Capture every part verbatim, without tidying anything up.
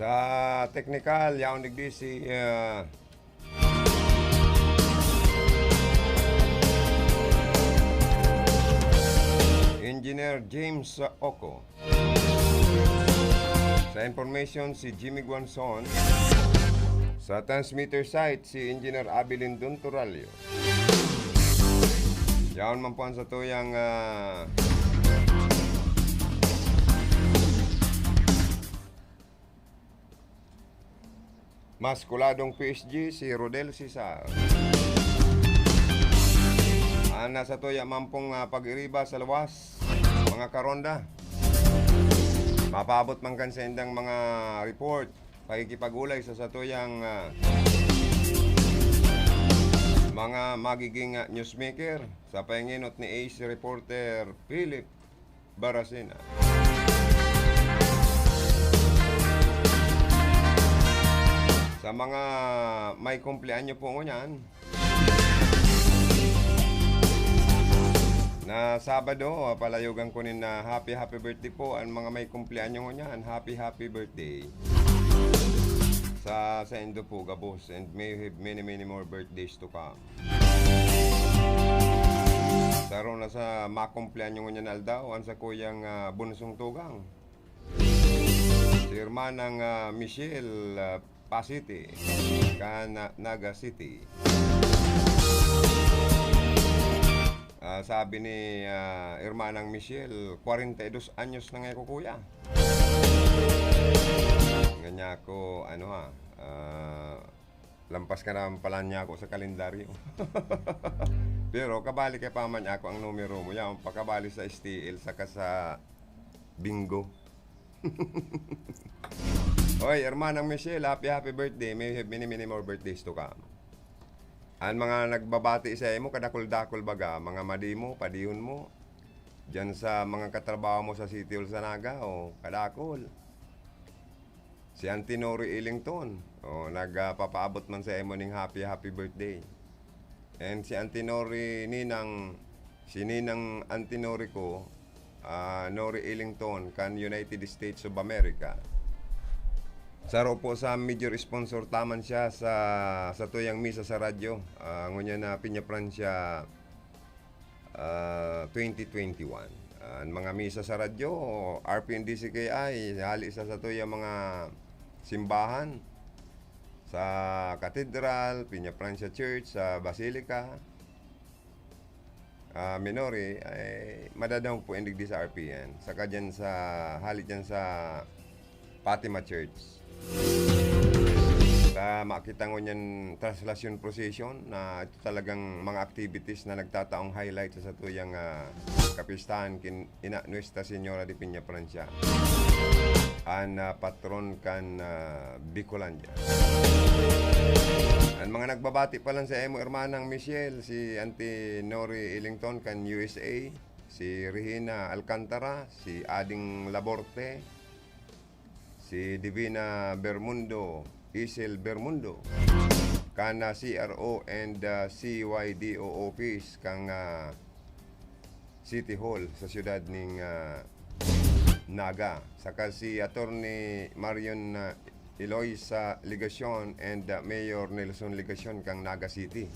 Sa teknikal, yaon digdi si, ah, Engineer James Oco. Sa information, si Jimmy Guanzon. Sa transmitter site, si Engineer Abilin Don Toralio. Yaon man po ang satuyang, ah, maskuladong P S G, si Rodel Cesar. Ang nasa tuya man pong, ah, pag-iriba sa luwas, mga karonda. Mapaabot man kan sa indang mga report, pakikipag-ulay sa satuyang, ah, mga magiging, ah, newsmaker sa pahinginot ni Ace Reporter Philip Baracena. Sa mga may kumpleanyo po ngunyan, na Sabado, ah, palayogan ko nin na happy, happy birthday po. Ang mga may kumpleanyo ngunyan, happy, happy birthday. Sa, sa indo po, gabos, and may have many, many more birthdays to come. Saro na sa makumpleanyo ngunyan na aldaw, ang sakuyang, ah, bunsong tugang. Si Hermanang, ah, Michelle, ah, Pasiti, kan, ah, Naga City. Ah, sabi ni, ah, Hermanang Michelle, kwarenta y dos anyos na nga ako, kuya. Nganyan ako, ano, ah, ah, lampas ka na pala niya ako sa kalendaryo. Pero kabali kay pa man ako ang numero mo. Yaon, pakabali sa S T L saka sa bingo. Oy, Hermanang Michelle, happy, happy birthday. May have many, many more birthdays to come. Ang mga nagbabati sa imo, kadakul-dakul baga, mga madi mo, padihon mo. Diyan sa mga katrabaho mo sa City Hall sa Naga, o kadakul. Si Auntie Nori Ellington, o, nagpapaabot man sa imo ning happy, happy birthday. And si Auntie Nori, Ninang, si Ninang Auntie Nori ko, ah, Nori Ellington, kan United States of America. Saro po sa major sponsor taman siya sa, sa tuyang misa sa radyo. Ah, ngunyan na Peñafrancia, ah, twenty twenty-one. An mga misa sa radyo, R P N D C K I, hali sa satuyang mga simbahan, sa Cathedral, Peñafrancia Church, sa Basilica, ah, Minori, ay madadangog po yan digdi sa R P N. Saka dyan sa, hali dyan sa Fatima Church. Ta, makita ngunyan traslación procession na ito talagang mga activities na nagtataong highlight sa satuyang, ah, kapistahan kin ina Nuestra Señora de Peñafrancia, an, ah, patron kan, ah, Bicolandia. An mga nagbabati pa lang sa imo, Hermanang Michelle, si Auntie Nori Ellington kan U S A, si Regina Alcantara, si Ading Laborte, si Divina Bermundo, Isel Bermundo, kan, ah, C R O and, ah, C Y D O office kan, ah, City Hall sa siyudad ning, ah, Naga. Saka si Attorney Marion, ah, Eloisa Legacion and, ah, Mayor Nelson Legacion kan Naga City.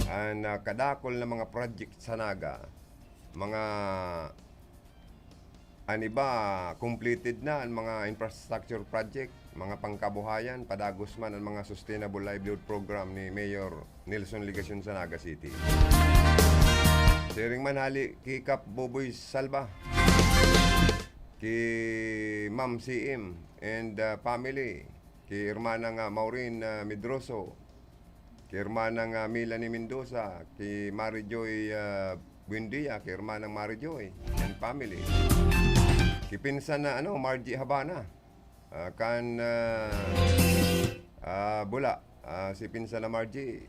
An, ah, kadakul na mga project sa Naga, mga An iba, completed na an mga infrastructure project, mga pangkabuhayan, padagos man an mga sustainable livelihood program ni Mayor Nelson Legacion sa Naga City. Siring man hali ki Kap Boboy Salva, ki Ma'am C M and, ah, family, ki Hermana nga Maureen, ah, Medroso, ki Hermanang, ah, Melanie Mendoza, ki Mary Joy, ah, Buendia, ki Hermanang Mary Joy and family. Ki pinsan na, ano, Margie Habana, ah, kan, ah, ah, Bula, ah, si pinsan na Margie,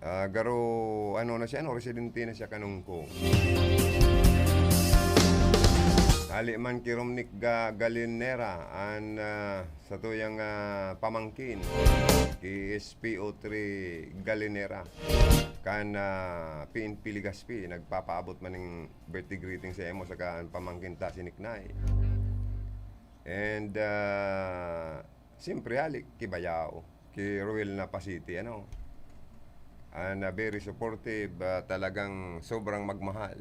ah, garo, ano na siya, no, residente na siya kanungko. Hali man ki Romnick Ga-, Galinera, an, ah, satuyang, ah, pamangkin, ki S P O three Galinera, kan, ah, P N P Legazpi, nagpapaabot man ning birthday greeting sa imo, saka an pamangkin ta, si Niknay. And, ah, siyempre, hali ki Bayaw, ki Ruel na Pasiti, ano. And, ah, very supportive, ah, talagang sobrang magmahal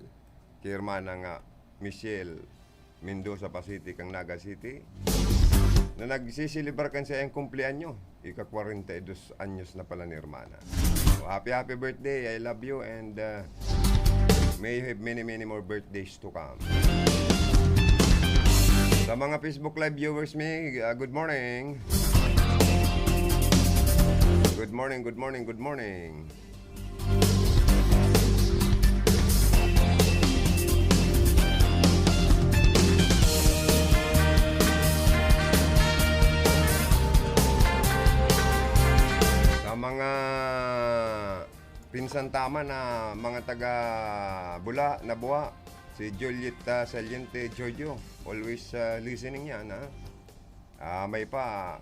ki Hermana nga Michelle Mendoza Pasiti kang Naga City, na nagsiselebrar kan saiyang kumpleanyo. Ika kwarenta y dos anyos na pala ni Hermana. So, happy, happy birthday. I love you and, ah, may you have many, many more birthdays to come. Sa mga Facebook Live viewers mi, ah, good morning. Good morning, good morning, good morning. Sa mga pinsan ta man na mga taga Bula, Nabua, si Juliet, ah, Saliente Jojo, always, ah, listening yan, ha? Ah, may pa,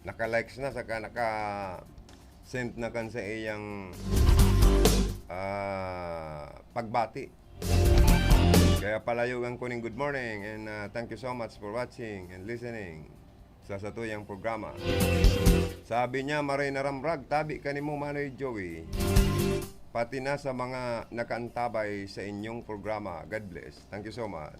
naka-likes na, saka naka-send na kan sa iyang, ah, pagbati. Kaya palayogan ko ning good morning and, ah, thank you so much for watching and listening sa satuyang programa. Sabi niya, "Maray na ramrag, tabi kanimo, Manoy Joey. Pati na sa mga nakaantabay sa inyong programa. God bless." Thank you so much.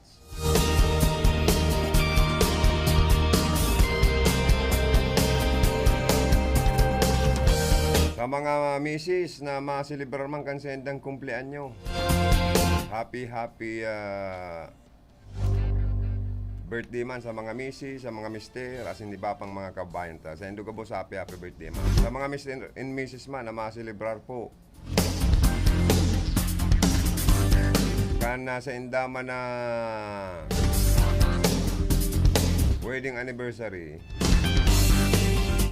Sa mga misis na maselebrar man kan saindang kumpleanyo, happy, happy, ah, birthday man sa mga misis, sa mga mister, asin iba pang mga kabayan ta. Saindo gabos, happy, happy birthday man. Sa mga mister and misis man na maselebrar po, kan nasa inda man na wedding anniversary,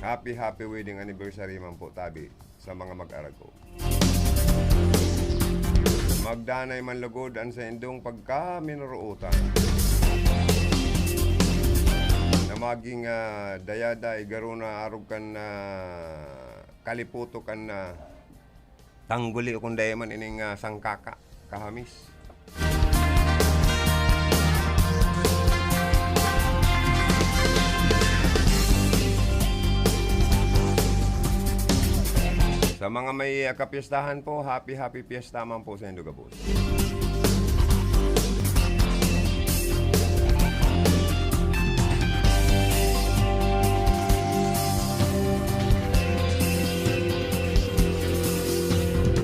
happy, happy wedding anniversary man po, tabi sa mga mag-arago. Magdanay man lugod an saindong pagkaminorootan na maging, ah, dayaday, garo na arog kan, ah, kaliputo kan, ah, tangguli o kung dai man ining, ah, sangkaka, kahamis. Sa mga may, ah, kapyestahan po, happy, happy fiesta man po saindo gabos.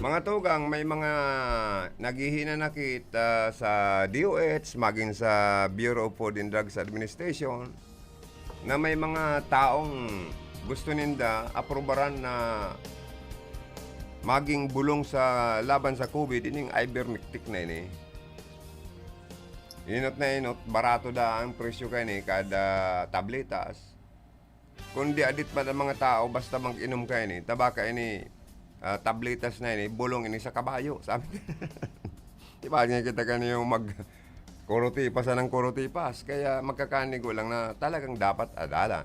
Mga tugang, may mga naghihinanakit, ah, sa D O H, magin sa Bureau of Food and Drugs Administration, na may mga taong gusto ninda aprobaran na maging bulong sa laban sa COVID, ining ivermectin na ini. Inot na inot, barato daa ang presyo kaini kada tabletas. Kundi adit man ang mga tao, basta mag-inom kaini, tabaka ini, ah, tabletas na ini, bulong ini sa kabayo, sabi. Di ba, nga kita kaini yung mag-, kurutipas na ng kurutipas. Kaya magkakanigo lang na talagang dapat adalan.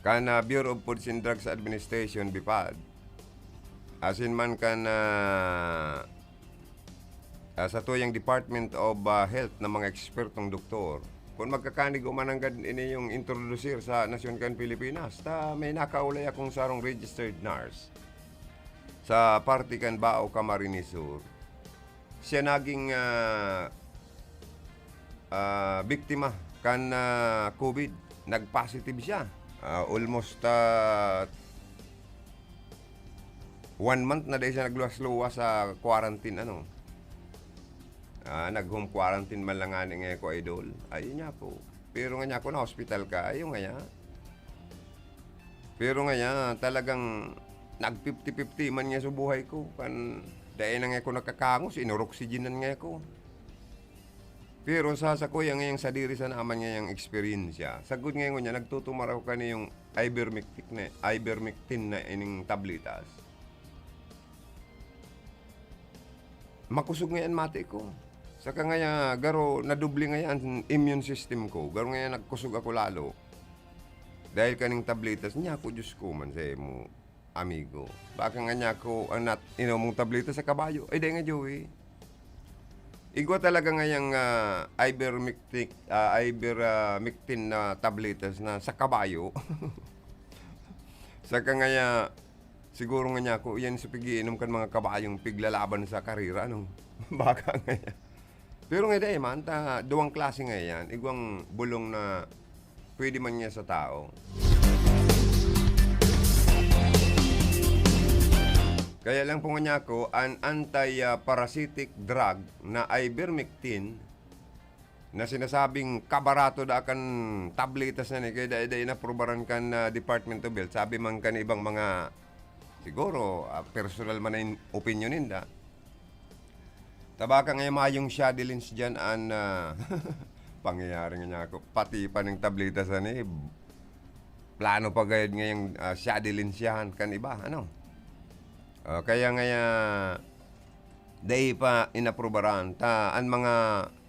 Kan, ah, Bureau of Foods and Drugs Administration, BFAD, asin man kan, ah, ah, satuyang Department of, ah, Health na mga ekspertong doktor, kun magkakanigo man nanggad ini yung introdusir sa nasyon kan Pilipinas, ta may nakaulay akong sarong registered nurse sa parte kan Bao, Camarines Sur. Siya naging, ah, ah, biktima kan, ah, COVID. Nag-positive siya. Ah, almost, ah, one month na dai siya nagluwas-luwas sa quarantine, ano. Ah, nag-home quarantine man lang ngani ngaya ko, idol. Ayun niya po. Pero ngaya ko, na-hospital ka. Ayun ngaya. Pero ngaya, talagang nag-fifty fifty man ngaya sa buhay ko. Kan, dai na ngaya ko nakakangos, inoroxygenan ngaya ko. Pero sa, sa kuya ngayang sadiri sana man ngayang eksperyensya. Sagkod ngayon niya, nagtutumar ako kani yung ivermectin na, ivermectin na ining tabletas. Makosog ngayon mati ko. Saka ngaya, garo, nadoble ngaya an immune system ko. Garo ngaya nagkosog ako lalo. Dahil kaning tabletas niya ako, Diyos ko man, sa imo, amigo. Baka nga niya ako, ah, nat-, inom mong tabletas sa kabayo. Ay, dai nga, Joey. Igwa talaga ngayang, ah, ivermectin, ah, iver, ah, mectin na tabletas na sa kabayo. Saka ngaya, siguro nga niya ako, yan sa pag-iinom kan mga kabayong piglalaban sa karera, ano? Baka ngaya. Pero nga dai man, ta, duwang klase nga yan. Igwang bulong na pwede man niya sa tao. Kaya lang po nga niya ako, an anti-parasitic drug na ivermectin na sinasabing kabarato da kan tabletas na ni, kaya dai, dai inaprubaran kan, ah, Department of Health. Sabi man kan ibang mga, siguro, ah, personal man na in-, opinion ninda. Tabaka nga mayong shadelins diyan an, ah, pangyayari nga niya ako. Pati pa ning tabletas na ni, plano pa gayud ngayang, ah, shadelins yan kan iba, ano? Ah, kaya ngaya, dai pa inaprubaran. Ta, an mga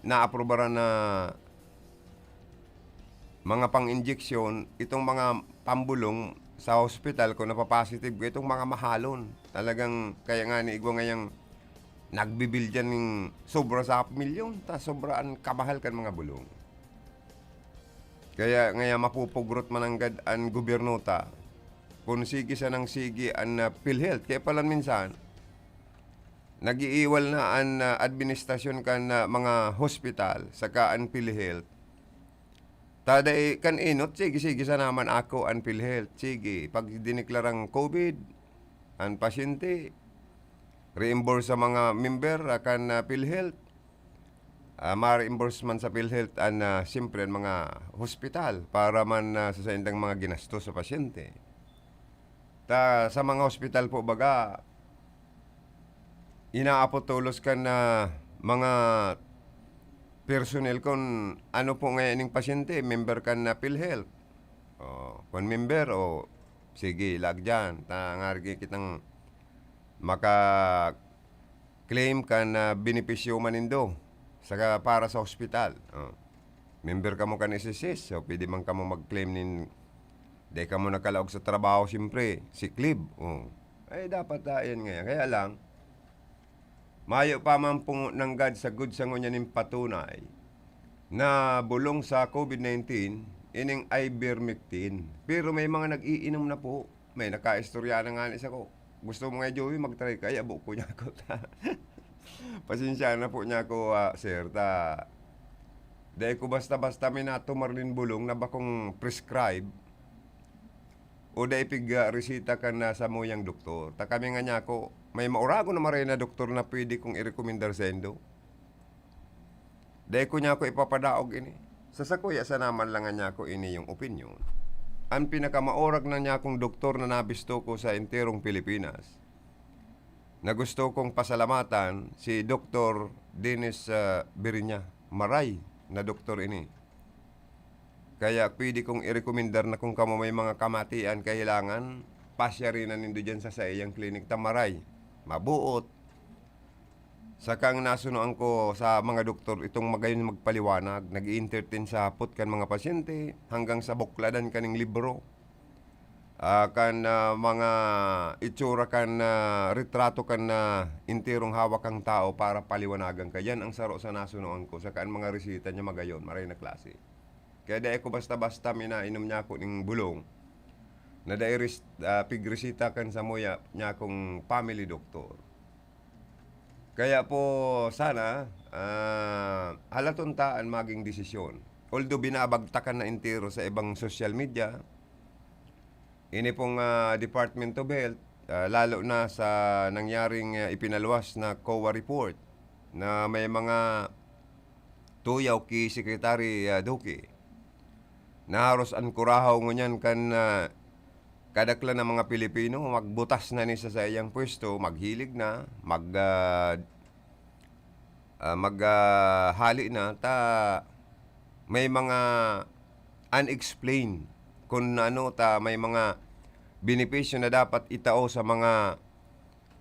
naaprubaran na mga pang-injeksyon, itong mga pambulong sa hospital, kung napapositive ka, itong mga mahalon. Talagang, kaya nga ni igwa ngayang nagbibil diyan ning sobra sa milyon, ta sobra an kamahal kan mga bulong. Kaya ngaya mapupugrot mananggad an gobyerno ta. Kung sige sanang sige an, ah, PhilHealth, kaya pala minsan, nag-iiwal na an, ah, administrasyon kan, ah, mga hospital saka an PhilHealth. Ta dai kan enot, sige, sige sana man ako an PhilHealth. Sige, pag diniklarang COVID, an pasyente, reimburse sa mga member, ah, kan, ah, PhilHealth. Ah, ma-reimburse man sa PhilHealth an, ah, siyempre, an mga hospital para man, ah, sa saindang mga ginastos sa pasyente. Ta, sa mga hospital po, baga, inaapot tolos kan, ah, mga personnel kun ano po ngayon ning pasyente, member kan na PhilHealth. Oh, kun member, oh, sige, laag diyan. Ta, ngari kitang maka-claim kan, ah, benepisyo man nindo saka para sa hospital. Oh. Member kamo kan S S S, so pwede man kamo mag-claim nin, dai kamo nakalaog sa trabaho, siyempre, sick leave. Oh. Ay, dapat, ah, yan nga yan. Kaya lang, mayo pa man po nanggad sa good sa ngunyan nin patunay na bulong sa COVID nineteen, ining ivermectin. Pero may mga nag-iinom na po. May nakaistorya na nga ni sako. Gusto mo nga, Joey, mag-try ka? Ay, abo ko niya ako ta. Pasensya na po niya ako, ah, sir, ta. Dai ko basta-basta may natumar nin bulong na bakong prescribe o dai pig, ah, resita kan, ah, samuyang doktor. Ta kami nga niya ako, may mauragon na maray na doktor na pwede kong irekomendar saindo. Dai ko niya ako ipapadaog ini. Sa sakuya sana man lang niya ako ini yung opinyon. Ang pinakamaurag na niya akong doktor na nabisto ko sa enterong Pilipinas, na gusto kong pasalamatan, si Doktor Dennis, ah, Birinya. Maray na doktor ini. Kaya pwede kong irekomendar na kung kamo may mga kamatian, kahilangan, pasyari na nindo diyan sa saiyang klinik ta maray. Mabuot. Saka ang nasunoan ko sa mga doktor, itong magayon magpaliwanag, nag-i-entertain sa hapot kan mga pasyente, hanggang sa bukladan kaning libro. Ah, kan, ah, mga itsura kan, ah, retrato kan, ah, enterong hawak kang tao para paliwanagan ka. Yan ang saro sa nasunoan ko. Saka ang mga resita niya magayon, maray na klase. Kaya dai ako basta-basta minainom niya ako ning bulong na dai res-, ah, pigresita kan samuya niya akong family doctor. Kaya po, sana, ah, halaton ta an maging desisyon. Although binabagtakan na entero sa ibang social media, ini pong, ah, Department of Health, ah, lalo na sa nangyaring, ah, ipinaluwas na COA report na may mga tuyaw ki Secretary, ah, Duque, na haros an kurahaw ngunyan kan, ah, kadaklan na mga Pilipino, magbutas na ni sa saiyang pwesto, maghilig na, mag, ah, ah, mag, ah, hali na, ta may mga unexplained kun ano, ta may mga benepisyo na dapat itao sa mga,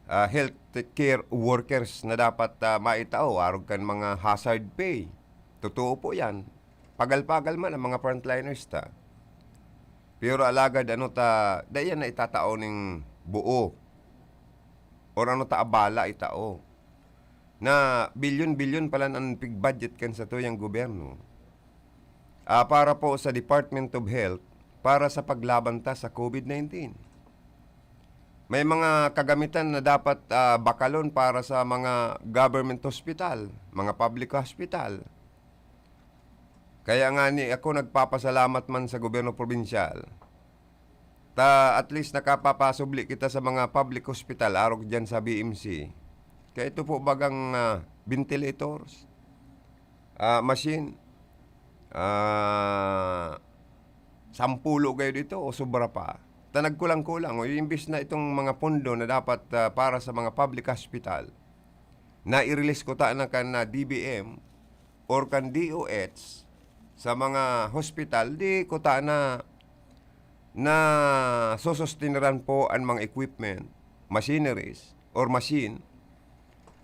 ah, healthcare workers na dapat, ah, maitao, arog kan mga hazard pay. Totoo po yan. Pagal-pagal man ang mga frontliners ta. Pero alagad ano ta, dai yan na itatao ning buo. Or ano ta abala itao. na bilyon-bilyon pala an pig-budget kan satuyang gobyerno, ah, para po sa Department of Health para sa paglaban ta sa COVID nineteen. May mga kagamitan na dapat, ah, bakalon para sa mga government hospital, mga public hospital. Kaya nga ni ako nagpapasalamat man sa gobyerno probinsyal. Ta at least nakapapasubli kita sa mga public hospital, arog diyan sa B M C. Kaya ito po bagang, ah, ventilators, ah, machine, ah, sampulo gayod ito o sobra pa. Ta nagkulang-kulang, o imbis na itong mga pondo na dapat, ah, para sa mga public hospital, na i-release ko ta na kan, ah, D B M or kan D O H sa mga hospital, di ko ta na, na susustineran po an mga equipment, machineries, or machine,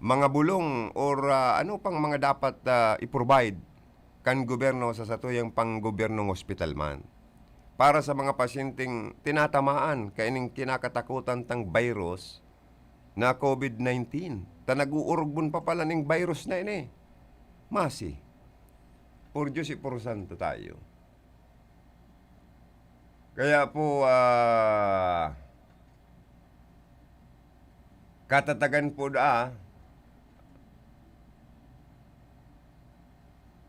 mga bulong, or, ah, ano pang mga dapat, ah, i-provide kan gobyerno sa satuyang panggobyernong hospital man para sa mga pasyenteng tinatamaan kaining kinakatakutan tang virus na COVID nineteen. Ta nag-uurugbon pa pala ning virus na ini. Masi. Por Diyos, i-por santo tayo. Kaya po, ah, katatagan po da,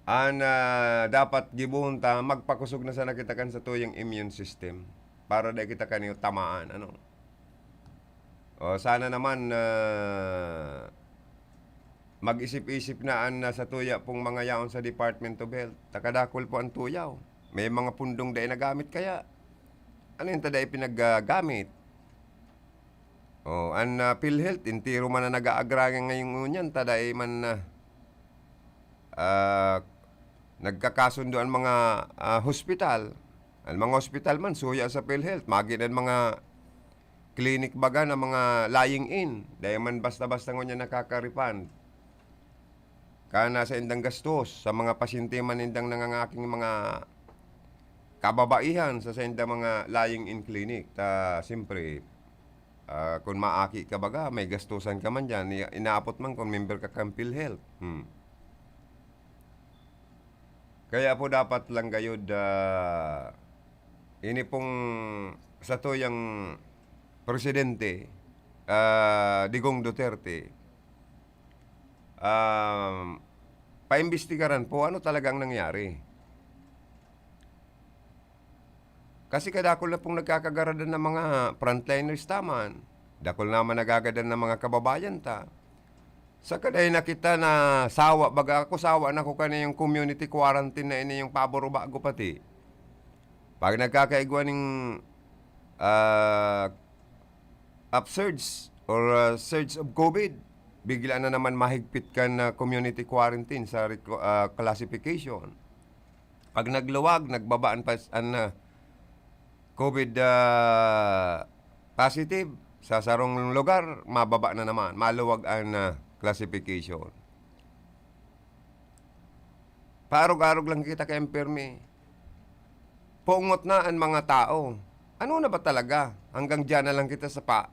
an, ah, dapat gibohon ta, magpakosog na sana kita kan satuyang immune system para dai kita kaniyo tamaan, ano. O, sana naman, ah, mag-isip-isip na an, ah, satuya pong mga yaon sa Department of Health. Ta kadakul po an tuyaw. May mga pundong dai nagamit kaya. Ano yun ta dai pinaggamit? O, an, ah, PhilHealth, entero man na nag-aagragan ngayon ngunyan, ta dai man, ah, ah, nagkakasundo an mga, ah, hospital. An mga hospital man, suya sa PhilHealth, magin an mga clinic baga na mga lying in. Dai man basta-basta ngunyan nakaka-refund. Kan saindang gastos, sa mga pasyente man nindang nangangaking mga kababaihan sa saindang mga lying in clinic. Ta, siyempre, ah, kun maaki ka baga, may gastusan ka man diyan. I-, inaapot man kun member ka kan PhilHealth. Hmm. Kaya po dapat lang gayod, ah, ini pong satuyang presidente, ah, Digong Duterte, um, paimbestigaran po ano talaga ang nangyari. Kasi kadakul na pong nagkakagaradan ng mga frontliners ta man. Dakul naman nagagadan ng mga kababayan ta. Saka dai na kita na sawa, baga ako, sawa na ko kan yung community quarantine na ini, yung pabor o bago pati. Pag nagkakaigwa ning, ah, upsurge or, ah, surge of COVID, bigla na naman mahigpit kan, ah, community quarantine sa reco-, ah, classification. Pag nagluwag, nagbaba an pas-, an, ah, COVID, ah, positive sa sarong lugar, mababa na naman, maluwag an, ah, classification. Paarog-arog lang kita kay permi. Pungot na an mga tao. Ano na ba talaga? Hanggang diyan na lang kita sa pa-,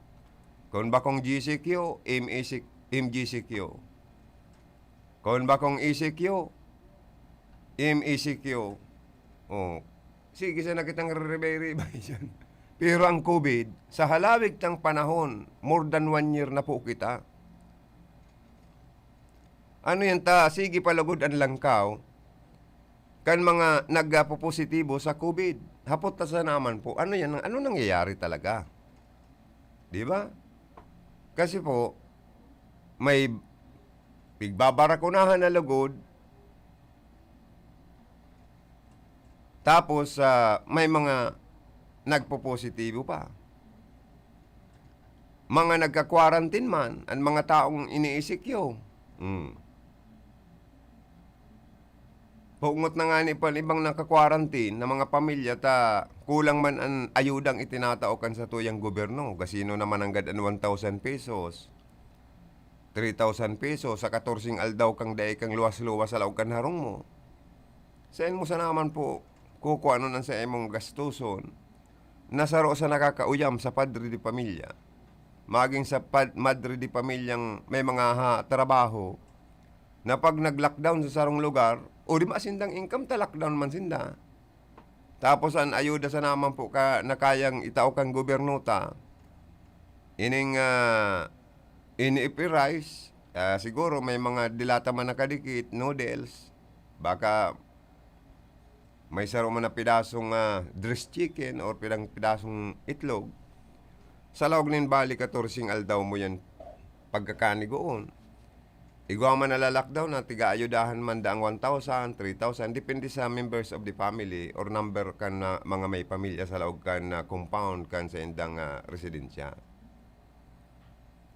kun bakong G C Q, M E C, M G C Q. Kun bakong E C Q, M E C Q. Oh, sige sana kitang ribay-ribay diyan. Pero ang COVID, sa halawig tang panahon, more than one year na po kita. Ano yan ta? Sige pa lugod an langkaw kan mga nagpopositibo sa COVID. Hapot ta sana man po, ano yan? Ano nangyayari talaga? Di ba? Kasi po, may pigbabarakunahan na lugod, tapos, ah, may mga nagpopositibo pa. Mga nagka-quarantine man, an mga taong ini-E C Q. Hmm. Pungot na ngani pa an ibang naka-quarantine na mga pamilya ta kulang man an ayudang itinatao kan satuyang gobyerno. Gasino naman nanggad an one thousand pesos, three thousand pesos sa katorseng aldaw kang dai kang luwas-luwas sa laog kan harong mo? Saen mo sana man po kukuanon an saimong gastoson na saro sa nakakauyam sa padre de pamilya? Maging sa pad-, madre de pamilyang may mga ha-, trabaho, na pag nag-lockdown sa sarong lugar, o di ba sindang income ta lockdown man sinda. Tapos an ayuda sana man po ka, na kayang itao kan gobyerno ta, ining, ah, N F A rice, ah, siguro may mga de lata man nakadikit, noodles, baka may saro man na pidasong, ah, dressed chicken or pirang pidasong itlog, sa laog nin bali, katorseng aldaw mo yan pagkakanigoon. Igwa man nala-lockdown na, tiga-ayudahan man daang one thousand, three thousand, depende sa members of the family or number kan, ah, mga may pamilya sa laog kan, ah, compound kan saindang, ah, residensya.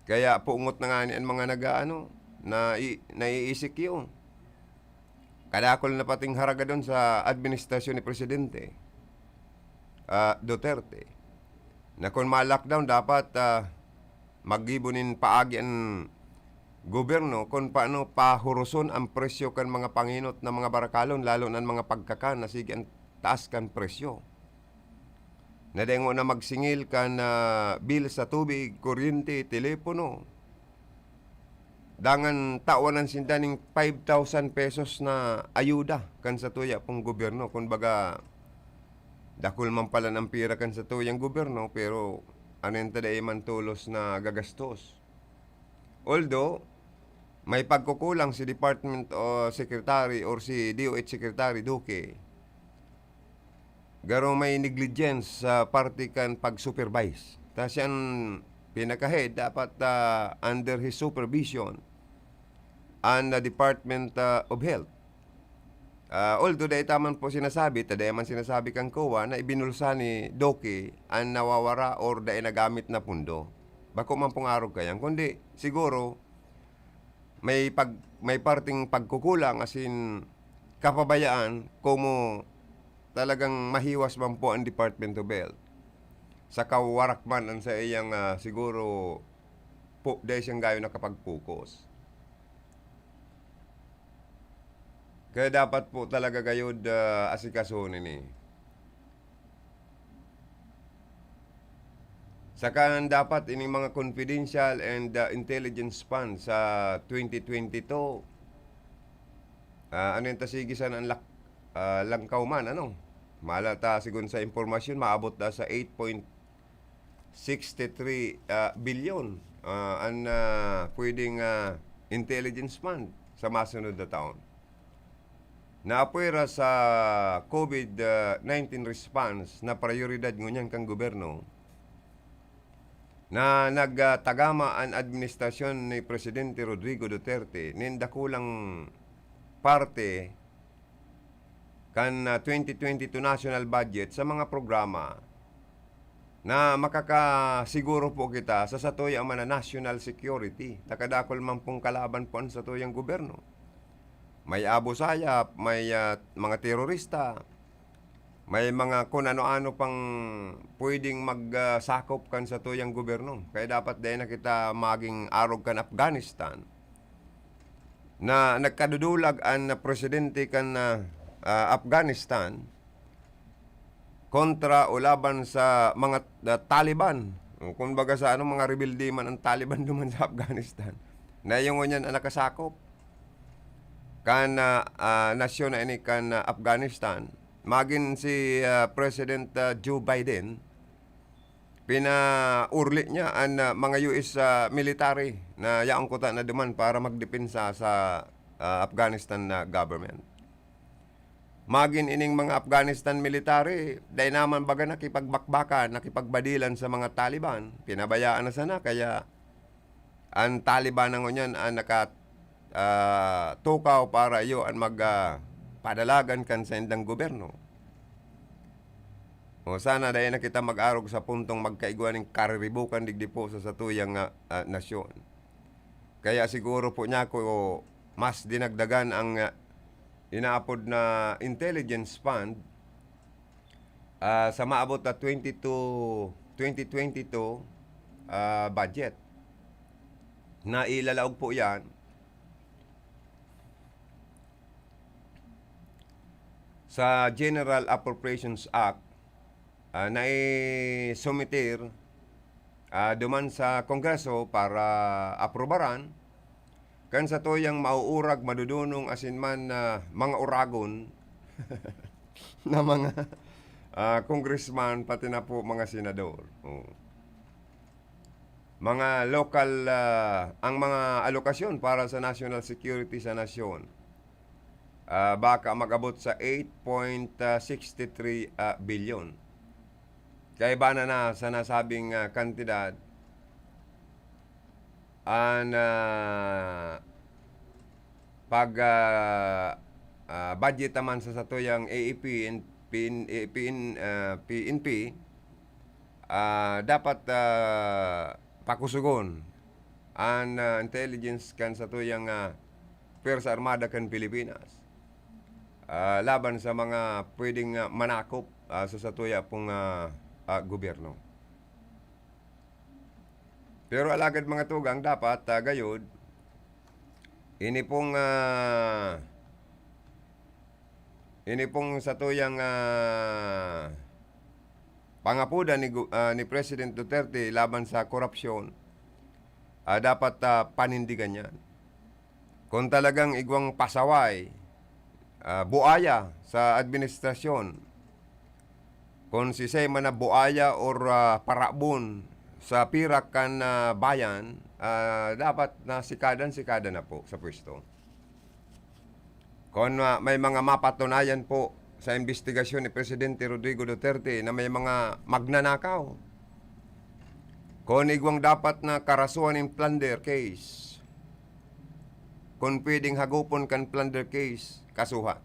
Kaya pungot na ngani an mga nag-aano, nai-, nai-E C Q. Kadakul na pating haragadon sa administrasyon ni Presidente, ah, Duterte, na kun ma-lockdown, dapat, ah, maggibo nin paagi an gobyerno kun paano pahuruson an presyo kan mga pangenot na mga barakalon, lalo na an mga pagkakan na sige an taas kan presyo. Na dai ngona magsingil kan, ah, bill sa tubig, kuryente, telepono. Dangan tawanan sinda ning five thousand pesos na ayuda kan satuya pong gobyerno. Kumbaga, dakul man pala an pira kan satuyang gobyerno, pero ano yan ta, dai man tolos na gagastos. Although, may pagkukulang si Department o Secretary or si D O H Secretary Duque, garo may negligence sa parte kan pag-supervise. Ta siya an pinaka-head, dapat, ah, under his supervision an, ah, Department, ah, of Health. Ah, although dai ta man po sinasabi, ta dai man sinasabi kan COA na ibinulsa ni Duque an nawawara or dai nagamit na pundo. Bako man pong arog kaiyan, kundi siguro may pag-, may parteng pagkukulang, asin kapabayaan, komo talagang mahiwas man po an Department of Health. Saka warak man an saiyang, ah, siguro po, dai siyang gayo nakapag-focus. Kaya dapat po talaga gayod, ah, asikasuhon ini. Saka dapat ining mga confidential and, ah, intelligence fund sa twenty twenty-two, ah, ano yan ta, sige sana an lak-, ah, langkaw man, ano? Mala ta, sigon sa impormasyon, maabot na sa eight point sixty-three, ah, bilyon, ah, an, ah, pwedeng, ah, intelligence fund sa masunod na taon. Naapwera sa COVID, ah, nineteen response na prayoridad ngunyan kan gobyerno na nagtagama an administrasyon ni Presidente Rodrigo Duterte nin dakulang parte kan, ah, twenty twenty-two national budget sa mga programa na makakasiguro po kita sa satuya man na national security. Nakadakul man pong kalaban po an satuyang gobyerno. May Abu Sayyaf, may, ah, mga terorista, may mga kun ano-ano pang pwedeng mag, ah, sakop kan satuyang gobyerno. Kaya dapat dai na kita maging arog kan Afghanistan, na nagkadudulag an presidente kan, ah, ah, Afghanistan kontra o laban sa mga, ah, Taliban. O, kumbaga sa ano, mga rebelde man an Taliban duman sa Afghanistan. Na iyo ngunyan an nakasakop kan, ah, ah, nasyon na ini kan, ah, Afghanistan. Magin si, ah, President, ah, Joe Biden, pinaurli niya an, ah, mga U S, ah, military na yaon kuta na duman para magdepensa sa, ah, Afghanistan na government. Magin ining mga Afghanistan military, dai naman baga nakipagbakbakan, nakipagbadilan sa mga Taliban. Pinabayaan na sana, kaya an Taliban na ngunyan an naka-, ah, tukaw para iyo an mag, ah, padalagan kan saindang gobyerno. O sana dai na kita mag-arog sa puntong magkaigwa nin kariribukan digdi po sa satuyang, ah, ah, nasyon. Kaya siguro po niya ko mas dinagdagan ang, ah, inaapod na intelligence fund, ah, sa maabot na twenty-two, twenty twenty-two, ah, budget. Na ilalaog po yan sa General Appropriations Act, ah, na isumiter, ah, duman sa Kongreso para aprobaran. kan satuyang mauurag, madudunong, asin man, ah, mga uragon na mga, ah, congressman, pati na po mga senador. Oo. Mga local, ah, ang mga alokasyon para sa national security sa nasyon, ah, baka mag-abot sa eight point six three, ah, bilyon. Kaiba na na sa nasabing, ah, kantidad, an, ah, pag, ah, ah, budget naman sa satuyang A A P, in, P N, eh, P N, ah, P N P, ah, dapat, ah, pakusugon an, ah, intelligence kan satuyang, ah, Pwersa Armada kan Pilipinas, ah, laban sa mga pwedeng, ah, manakop, ah, sa satuya pong, ah, ah, gobyerno. Pero alagad, mga tugang, dapat, ah, gayod, ini pong, ah, ini pong satuyang, ah, pangapodan ni gu-, ah, ni President Duterte laban sa korupsyon, ah, dapat, ah, panindigan yan. Kung talagang igwang pasaway, ah, buaya sa administrasyon, kung siisay man na buaya or, ah, parabon sa pirak kan, ah, bayan, ah, dapat na sikadan, sikada na po sa pwesto. Kung, ah, may mga mapatunayan po sa imbestigasyon ni Presidente Rodrigo Duterte na may mga magnanakaw, kung igwang dapat na karasuhan nin plunder case, kung pwedeng hagopon kan plunder case, kasuhan.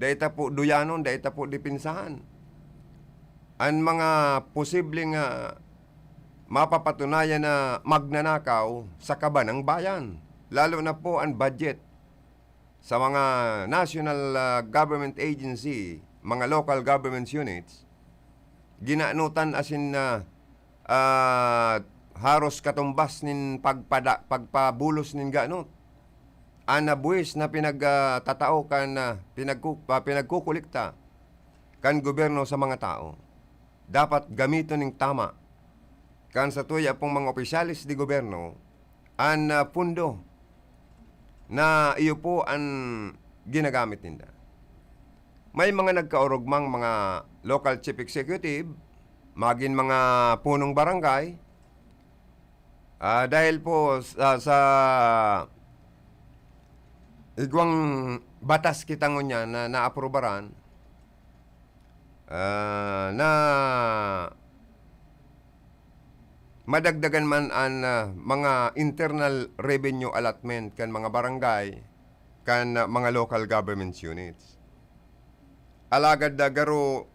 Dai ta po duyanon, dai ta po depensahan an mga posibleng, ah, mapapatunayan na magnanakaw sa kaban ng bayan, lalo na po an budget sa mga national, ah, government agency, mga local government units, ginanutan asin, ah, ah, haros katumbas nin pagpada-, pagpabulos nin ganot. An nabuhis na pinag-, ah, tatao kan, ah, pinagku-, ah, pinagkukulikta kan gobyerno sa mga tao, dapat gamiton nin tama kan satuya pong mga opisyales de gobyerno an, ah, pundo na iyo po an ginagamit ninda. May mga nagkaorogmang mga local chief executive, magin mga punong barangay, ah, dahil po sa, sa igwang batas kita ngunyan na naaprobaran, ah, na madagdagan man an, ah, mga internal revenue allotment kan mga barangay, kan, ah, mga local government units. Alagad, ah, garo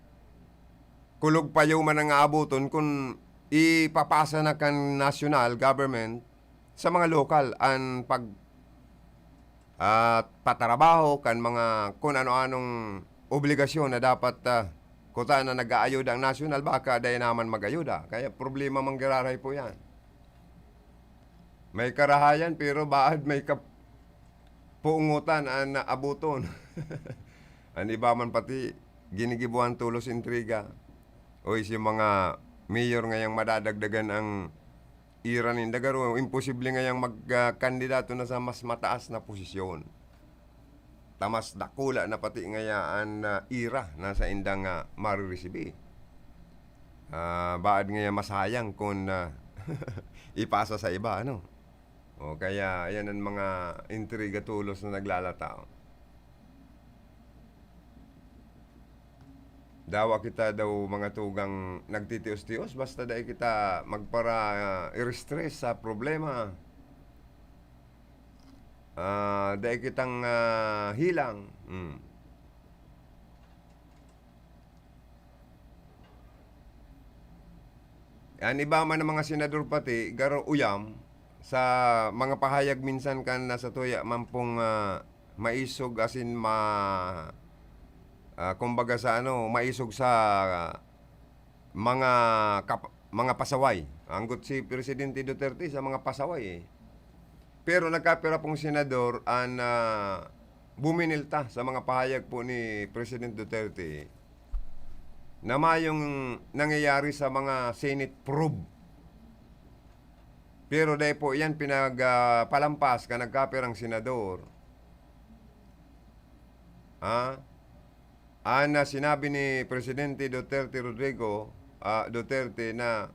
kulog payo man ang aaboton kun ipapasa na kan national government sa mga lokal an pag-, ah, patrabaho kan mga kun ano-anong obligasyon na dapat, ah, kuta na nag-aayuda ang nasyonal, baka dai naman mag-ayuda. Kaya problema man giraray po yan. May karahayan, pero baad may kap-, puungutan an naaboton. An iba man pati ginigibohan tolos intriga. Oy, si mga mayor ngayang madadagdagan ang ira ninda, garo, imposible ngayang mag, ah, kandidato na sa mas mataas na posisyon. Ta mas dakula na pati ngaya an, ah, ira na saindang, ah, mariresibi. Ah, baad ngaya masayang kun, ah, ipasa sa iba, ano? O kaya, ayan an mga intriga tolos na naglalataw. Dawa kita daw, mga tugang, nagtitios-tios, basta dai kita magpara-, ah, i-stress sa problema. Ah, dai kitang, ah, hilang. Hmm. An iba man na mga senador pati, garo uyam sa mga pahayag minsan kan nasa tuya man pong, ah, maisog asin ma-, ah, kumbaga sa ano, maisog sa mga kap-, mga pasaway. Anggot si Presidente Duterte sa mga pasaway, eh. Pero nagkapira pong senador an, ah, buminilta sa mga pahayag po ni President Duterte na mayong nangyayari sa mga Senate probe. Pero dai po iyan pinag, ah, palampas kan nagkapirang senador. Ah, an, ah, sinabi ni Presidente Duterte Rodrigo, ah, Duterte na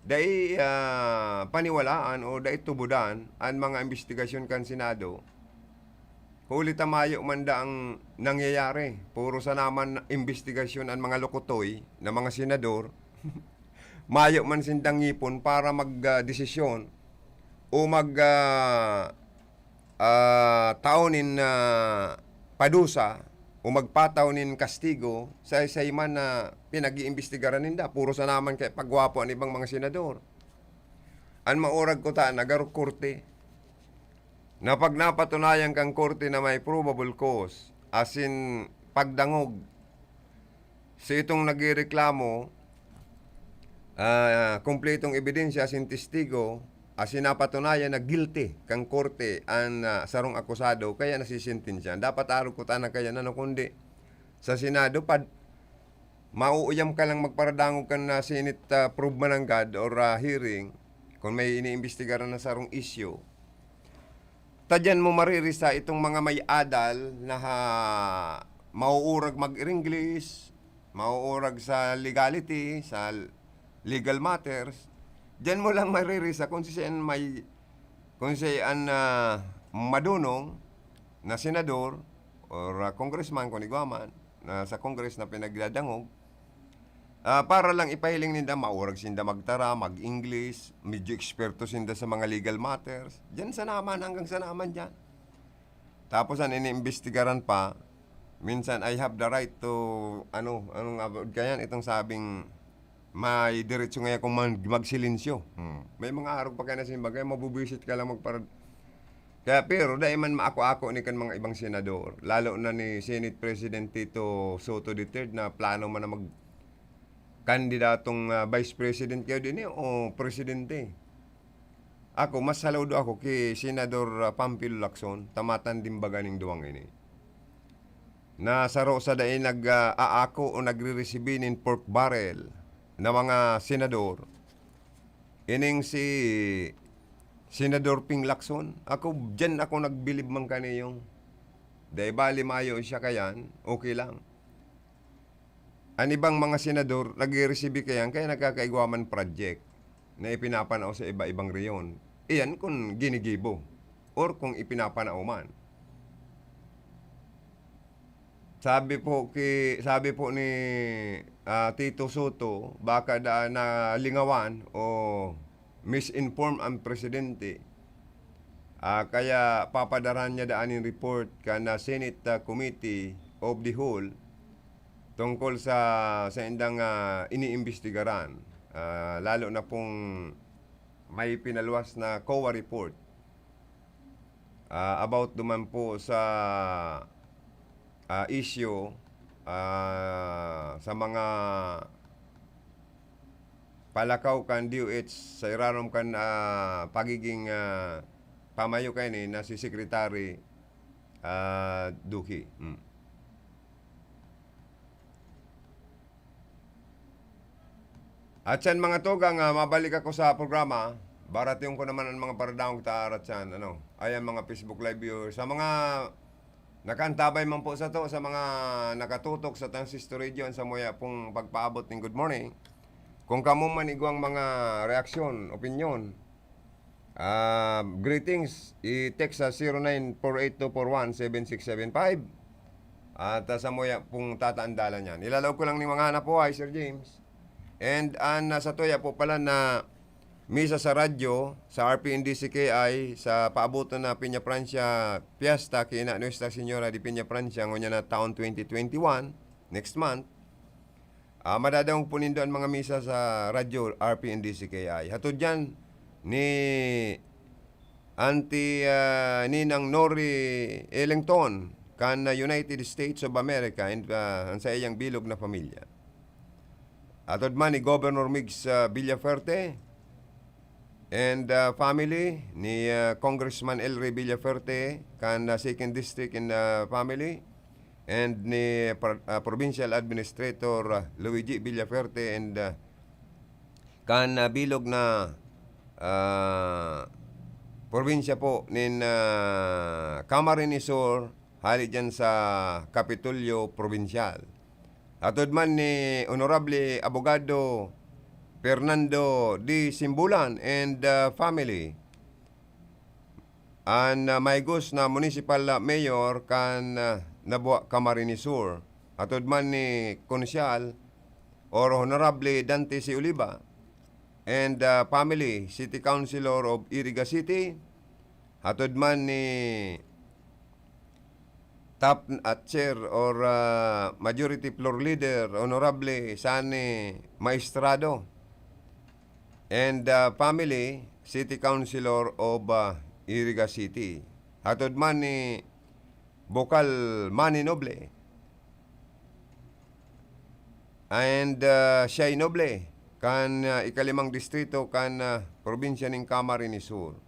dai, ah, paniwalaan o dai tubodan an mga imbestigasyon kan Senado. Huli ta mayo man daang nangyayari. Puro sana man imbestigasyon an mga lokotoy na mga senador. Mayo man sindang ngipon para mag, ah, desisyon o mag, ah, ah, tao nin, ah, padusa o magpatao nin kastigo sa isay man na pinag-iimbestigaran ninda. Puro sana man kay pagwapo an ibang mga senador. An maurag ko ta, nagaro korte. Na pag napatunayan kan korte na may probable cause, asin pagdangog, si itong nagrereklamo, ah, kumpletong ebidensya asin testigo, asin napatunayan na guilty kan korte an, ah, sarong akusado, kaya nasisentensyahan. Dapat arog ko ta na kaya ano, kundi sa Senado, pad-, mauuyam ka lang magparadangog kan, ah, Senate, ah, probe mananggad or, ah, hearing, kung may iniimbestigaran na sarong issue. Ta diyan mo maririsa itong mga may adal na ha, mauurag mag-English, mauurag sa legality, sa legal matters. Diyan mo lang maririsa kung si an may, kung si an, ah, madunong na senador or, ah, congressman, kung igwa man, na sa Congress na pinagdadangog, ah, para lang ipahiling ninda, maurag sinda magtara, mag-English, medyo eksperto sinda sa mga legal matters. Diyan sa naman, hanggang sa naman diyan. Tapos an iniimbestigaran pa, minsan, "I have the right to," ano, anong about kayan? Itong sabing, may diretso ngayon akong mag-, magsilensyo. Hmm. May mga arog pa kaya na simbag, kaya mabubwisit ka lang magpara-, kaya, pero dai man maako-ako ni kan mga ibang senador, lalo na ni Senate President Tito Soto the third na plano man na mag-, kandidatong, ah, Vice President kayo din eh, o Presidente. Ako, mas saludo ako ki Senador, ah, Panfilo Lacson, ta matandem baga ning duwang ini. Na saro sa dai nag, ah, aako o nagre-resibi nin pork barrel na mga senador, ining si Senador Ping Lacson, ako, diyan ako nagbilib man kaniyong. Dai bali mayo siya kayan, okay lang. An ibang mga senador, nagre-resibi kayan, kaya nagkakaigwa man project na ipinapanao sa iba-ibang rehiyon. Iyan kun ginigibo or kung ipinapanao man. Sabi po ki-, sabi po ni, ah, Tito Soto, baka da-, nalingawan o misinform ang presidente. Ah, kaya papadarahan niya daan nin report kan, ah, Senate, ah, Committee of the Whole tungkol sa, sa indang, ah, iniimbestigaran. Ah, lalo na pong may pinaluwas na COA report, ah, about duman po sa, ah, issue, ah, sa mga palakaw kan D O H sa irarom kan, ah, pagiging, ah, pamayo kaini na si Secretary, ah, Duque. Hmm. At yan, mga tugang, ah, mabalik ako sa programa. Baration ko naman ang mga paradangog ta arat yan, ano, ayan, mga Facebook Live viewers. Sa mga nakaantabay man po sato, sa mga nakatutok sa Transistor Radio, an samuya pong pagpaabot ning good morning. Kung kamo man igwang mga reaksyon, opinyon, ah, greetings, i-text sa zero nine four eight two four one seven six seven five. At, ah, samuya pong tataandalan yan. Ilalaog ko lang ni mga hanap buhay, Sir James. And an, ah, satuya po pala na misa sa radyo, sa R P N D C K I, sa paaboton na Peñafrancia Fiesta, kina Nuestra Señora de Peñafrancia, ngunyan na taon twenty twenty-one, next month, ah, madadangog po nindo an mga misa sa radyo R P N D C K I. Hatod yan ni Auntie, ah, Ninang Nori Ellington, kan, ah, United States of America, and, ah, an saiyang bilog na pamilya. Atod man ni Governor Migs, ah, Villafuerte and, ah, family, ni, ah, Congressman El Rey Villafuerte kan, ah, Second District and, ah, family, and ni Pro-, ah, Provincial Administrator, ah, Luigi Villafuerte and, ah, kan, ah, bilog na ah, probinsya po nin, ah, Camarines Sur, hali diyan sa Kapitolyo Probinsyal. Hatod man ni Honorable Abogado Fernando D. Simbulan and, ah, family. An, ah, maigos na municipal, ah, mayor kan, ah, Nabua, Camarines Sur. Hatod man ni Konsyal or Honorable Dante C. Oliva and, ah, family, City Councilor of Iriga City. Hatod man ni top at chair or, ah, majority floor leader, Honorable Sani Maestrado and, ah, family, City Councilor of, ah, Iriga City. Hatod man ni Bokal Manny Noble and, ah, Shai Noble kan, ah, ikalimang distrito kan, ah, probinsya nin Camarines Sur.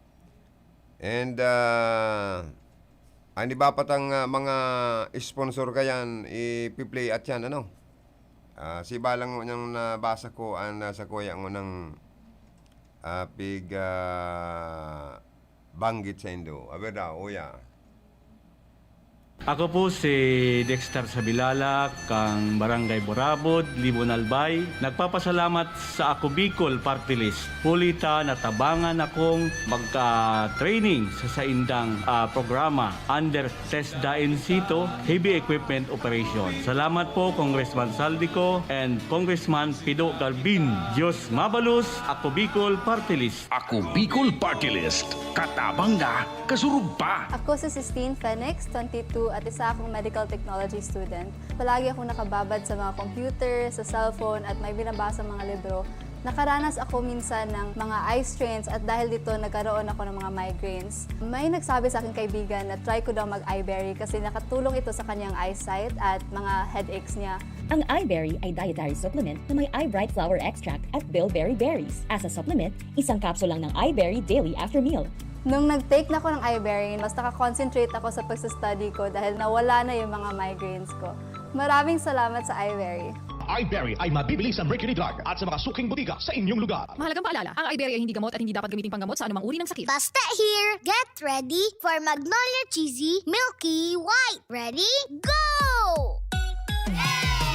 And, ah, an iba pa tang, ah, mga sponsor kayan, ipi-play at yan, ano? Ah, siba lang ngunyan nabasa ko an, ah, sakuya ngunang, ah, pig, ah, banggit saindo. Aber daw, uya. Ako po si Dexter Sabilala, kang Barangay Burabod, Libon, Albay. Nagpapasalamat sa Ako Bicol Party List. Huli ta natabangan akong magka-training sa saindang, ah, programa under TESDA in situ, Heavy Equipment Operation. Salamat po, Congressman Zaldy Co and Congressman Pido Garbin. Diyos mabalos, Ako Bicol Party List. Ako Bicol Party List. Katabang na, kasurog pa. Ako si Sistine Fenix, twenty-two, at isa akong medical technology student. Palagi akong nakababad sa mga computer, sa cellphone, at may binabasa mga libro. Nakaranas ako minsan ng mga eye strains at dahil dito nagkaroon ako ng mga migraines. May nagsabi sa aking kaibigan na try ko daw mag-Iberry kasi nakatulong ito sa kanyang eyesight at mga headaches niya. Ang Iberry ay dietary supplement na may Eyebright flower extract at bilberry berries. As a supplement, isang capsule lang ng Iberry daily after meal. Nung nag-take na ako ng Iberry, mas nakakonsentrate ako sa pagsastudy ko dahil nawala na yung mga migraines ko. Maraming salamat sa Iberry. Iberry ay mabibili sa Mercury Drug at sa mga suking botika sa inyong lugar. Mahalagang paalala, ang Iberry ay hindi gamot at hindi dapat gamitin panggamot sa anumang uri ng sakit. Basta here, get ready for Magnolia Cheesy Milky White. Ready? Go!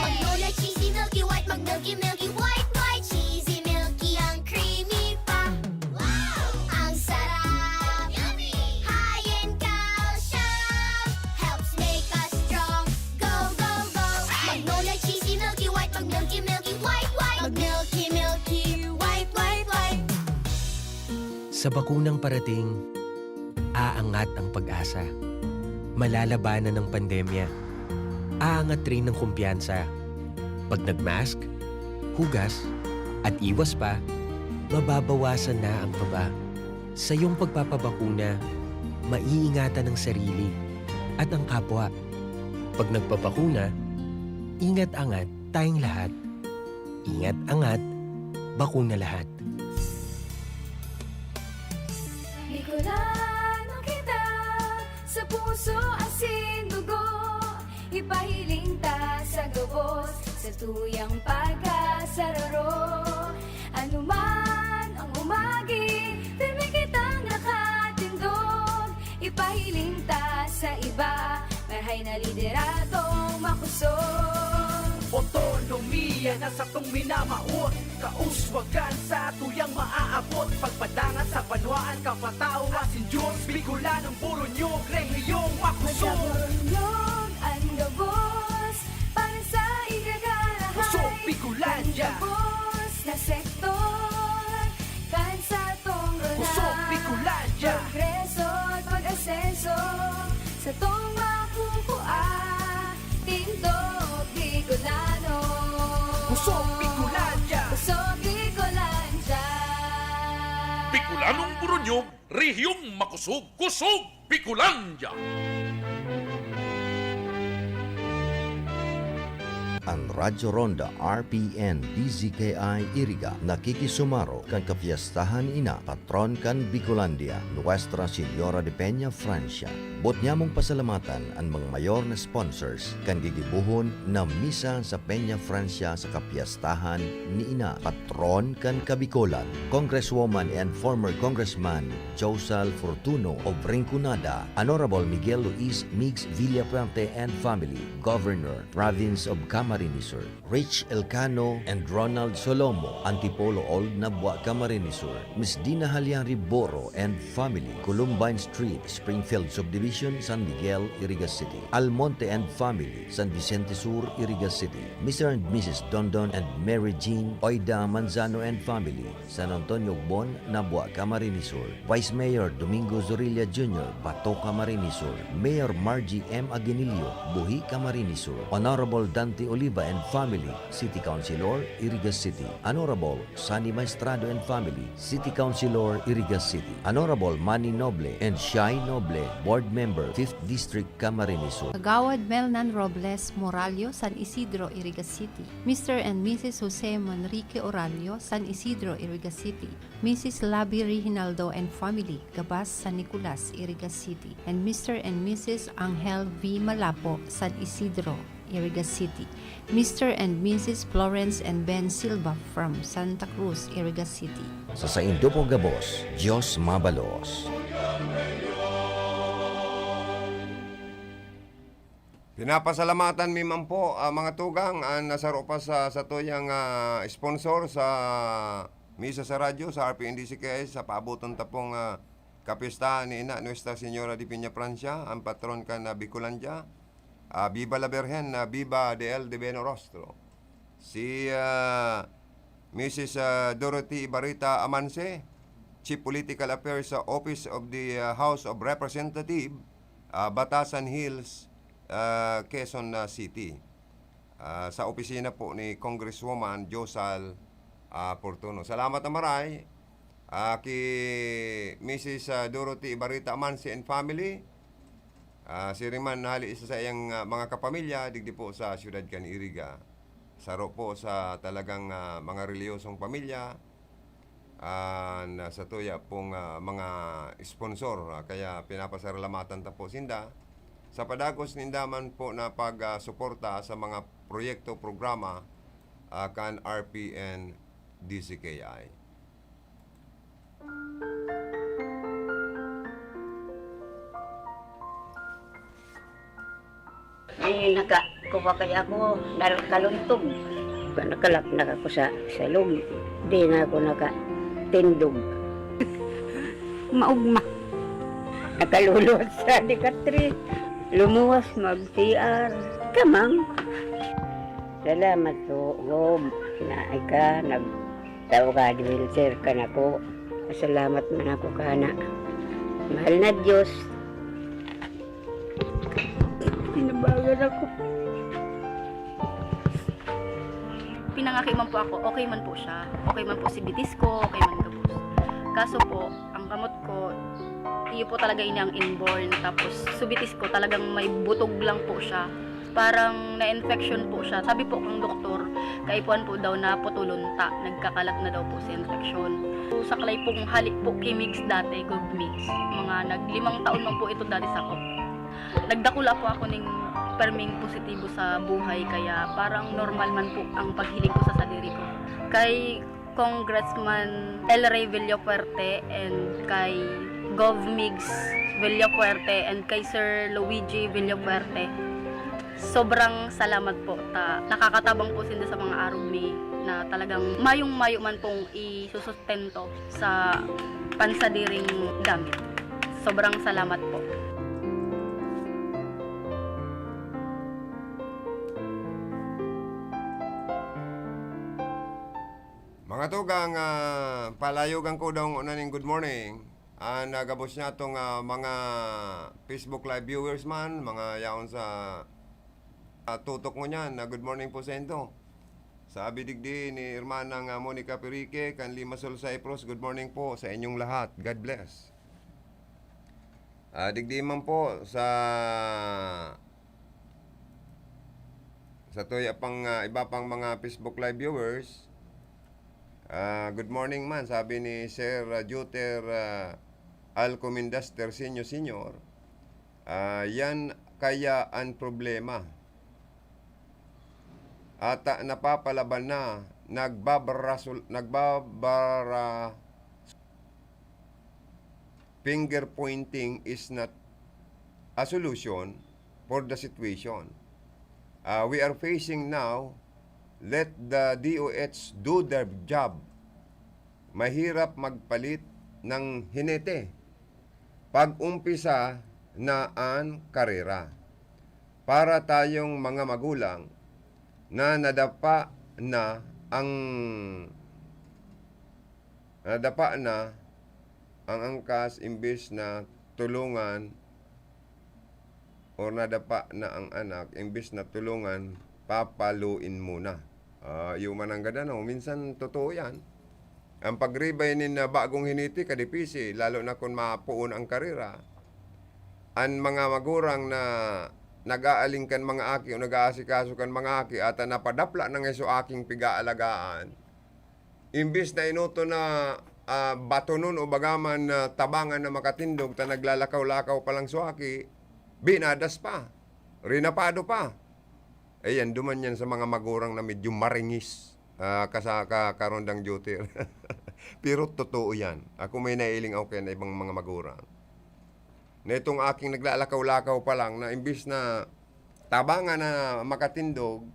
Magnolia Cheesy Milky White, mag-milky, milky, white, white, cheesy, milky, ang creamy pa. Wow! Ang sarap! Yummy! High in calcium, helps make us strong. Go, go, go! Magnolia Cheesy Milky White, mag-milky, milky, white, white. Mag-milky, milky, white, white, white. Sa bakunang parating, aangat ang pag-asa. Malalabanan ang pandemya. Aangat rin ang kumpiyansa. Pag nag-mask, hugas, at iwas pa, mababawasan na ang kaba. Sa iyong pagpapabakuna, maiingatan ang sarili at ang kapwa. Pag nagpabakuna, ingat-angat tayong lahat. Ingat-angat, bakuna lahat. Bicolano kita, sa puso, asin, dugo. Ipahiling ta sa gabos, sa tuyang pagkasararo. Anuman ang umagi, pirmi kitang nakatindog. Ipahiling ta sa iba, marahay na lideradong makosog. Otonomiya na satong minamawot, kauswagan sa tuyang maaabot. Pagpadangat sa banwaan, kapataw asin Diyos. Bicolanong Boronyog, rehiyong makosog. Magkaboronyog an gabos, para sa igagarahay. Kusog Bicolandia. An gabos na sektor, kan satong rona. Kusog Bicolandia. Progreso at pag-asenso, satong makukua, tindog Bicolano. Kusog Bicolandia. Kusog Bicolandia. Bicolanong Boronyog, rehiyong makosog, kusog Bicolandia. An Radyo Ronda R P N D Z K I Iriga nakikisumaro kan kapyestahan ina, patron kan Bicolandia, Nuestra Señora de Peña, Francia. Boot nyamong pasalamatan an mga mayor na sponsors kan gigibohon na misa sa Peña Francia sa kapyastahan ni Ina, patron kan Kabikolan, Congresswoman and former Congressman Josal Fortuno of Rinconada, Honorable Miguel Luis Migs Villafuerte and family, Governor, Province of Camarines Sur. Rich Elcano and Ronald Solomo, Antipolo Old Nabua, Camarines Sur, Miss Dina Haliang Riboro and family, Columbine Street, Springfield Subdivision, San Miguel, Iriga City, Almonte and family, San Vicente Sur, Iriga City, Mister and Missus Dondon and Mary Jean Oida Manzano and family, San Antonio Bon, Nabua, Camarines Sur, Vice Mayor Domingo Zorilla Junior, Bato, Camarines Sur, Mayor Margie M Aguinillo, Buhi, Camarines Sur, Honorable Dante Oliva and family, City Councilor, Iriga City, Honorable Sunny Maestrado and family, City Councilor, Iriga City, Honorable Manny Noble and Shai Noble, Board Member, Fifth District, Camarines Sur. Kagawad Melnan Robles Morallo, San Isidro, Iriga City, Mister and Missus Jose Manrique Orallo, San Isidro, Iriga City, Missus Labi Reginaldo and family, Gabas, San Nicolas, Iriga City, and Mister and Missus Angel V Malapo, San Isidro, Iriga City, Mister and Missus Florence and Ben Silva from Santa Cruz, Iriga City. Sa saindo po gabos, Diyos mabalos. Pinapasalamatan mi man po, ah, mga tugang, an nasaro pa sa satuyang, ah, sponsor sa Misa sa Radyo, sa R P N D C K I, sa paaboton ta pong, ah, kapyestahan ni Ina Nuestra Señora de Peña Francia, an patron kan, ah, Bicolandia. Ah, Viva la Virgen, ah, Viva D L Divino Rostro. Si, ah, Missus, ah, Dorothy Ibarita Amanse, Chief Political Affairs sa Office of the, ah, House of Representative, ah, Batasan Hills, ah, Quezon, ah, City. Ah, sa opisina po ni Congresswoman Josal, ah, Fortuno. Salamat na maray, ah, ki Missus, ah, Dorothy Ibarita Amanse and family. Ah, siring man hali sa saiyang, ah, mga kapamilya digdi po sa siyudad kan Iriga. Saro po sa talagang, ah, mga reliyosong pamilya, ah, na satuya pong, ah, mga sponsor, ah, kaya pinapasalamatan ta po sinda sa padagos ninda man po na pag, ah, suporta sa mga proyekto, programa, ah, kan R P N D C K I. Ay, naka-, kuha kaya ako, dal-, kaluntog. Nakalapnak ako sa, sa loob. Di na ako nakatindog. Maugma. Nakaluluwas sa dikatri. Lumuwas mag-C R. Kamang. Salamat po, Gob, na ika nagtao ka di wheelchair ka na ko. Salamat man ako kana. Mahal na Diyos. Pinabayan ako. Pinangaki man po ako, okay man po siya. Okay man po si bitis ko, okay man gabos. Kaso po, ang kamot ko, iyo po talaga ini ang inborn. Tapos, subitis ko, talagang may butog lang po siya. Parang na-infection po siya. Sabi po ng doktor, kaipuhan po daw na putulon ta. Nagkakalat na daw po sa infection. So, saklay pong halik po ki Migs dati, Gov Migs. Mga naglimang taon man po ito dati sa ko. Nagdakula po ako ning perming positibo sa buhay, kaya parang normal man po ang paghiling ko sa sadiri ko. Kay Congressman El Rey Villafuerte and kay Gov Migs Villafuerte and kay Sir Luigi Villafuerte, sobrang salamat po ta nakakatabang po sinda sa mga arog mi na talagang mayong-mayo man pong isusustento sa pansadiring gamit. Sobrang salamat po. Mga tugang, ah, palayogan ko daw ngona ning good morning. An, ah, gabos niya tong, ah, mga Facebook Live viewers man, mga yaon sa, ah, tutok mo niyan, na good morning po sa indo. Sabi digdi ni Hermana nga Monica Perique, kan Limassol, Cyprus, good morning po sa inyong lahat. God bless. Ah, digdi man po sa, sa tuya pang, ah, iba pang mga Facebook Live viewers. Ah, good morning man, sabi ni Sir, ah, Juter, ah, Alcomindas Terceño Senior. Ah, yan kaya ang problema. Ata napapalaban na, nagbabarasul-, nagbabara-, finger pointing is not a solution for the situation. Ah, we are facing now, let the D O H do their job. Mahirap magpalit ng hinete. Pag-umpisa na ang karera. Para tayong mga magulang na nadapa na ang, nadapa na ang angkas, imbis na tulungan, or nadapa na ang anak, imbis na tulungan, papaluin muna. Ah, iyo man ang gada, no? Minsan, totoo yan. Ang pagribay nin, ah, bagong hinete, kadipisi, lalo na kung mapuon ang karera. Ang mga magurang na nag-aaling kan mga aki o nag-aasikaso kan mga aki, ata napadapla na nga so aking pigaalagaan. Imbis na inoto na, ah, batonon o bagaman na tabangan na makatindog, ta naglalakaw-lakaw pa lang so aki, binadas pa, rinapado pa. Ayan, duman yan sa mga magurang na medyo maringis, ah, kasa-, ka-, karondang duty. Pero totoo yan. Ako may nailing ako kaya na ibang mga magurang. Na itong aking naglalakaw-lakaw pa lang, na imbis na tabangan na makatindog,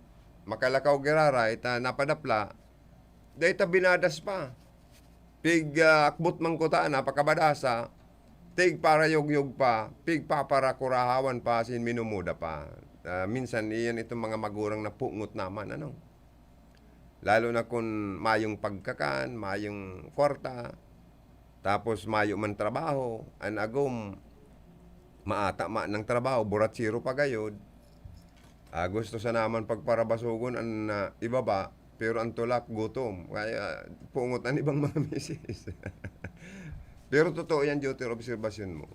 makalakaw giraray, ta napadapla, dahil ta binadas pa. Pig, ah, akbot man kuta na, pakabadasa, tig parayogyog pa, pig paparakurahawan pa, sin minumuda pa. Ah, minsan, iyan itong mga magurang na pungot naman, ano? Lalo na kung mayong pagkakan, mayong kwarta, tapos mayo man trabaho, an agom, maata man ang trabaho, buratsero pa gayod. Ah, gusto sana man pagparabasogon an, ah, ibaba, pero ang tulak, gutom. Kaya, pungot an ibang mga misis. Pero totoo yan, Joter, obserbasyon mo.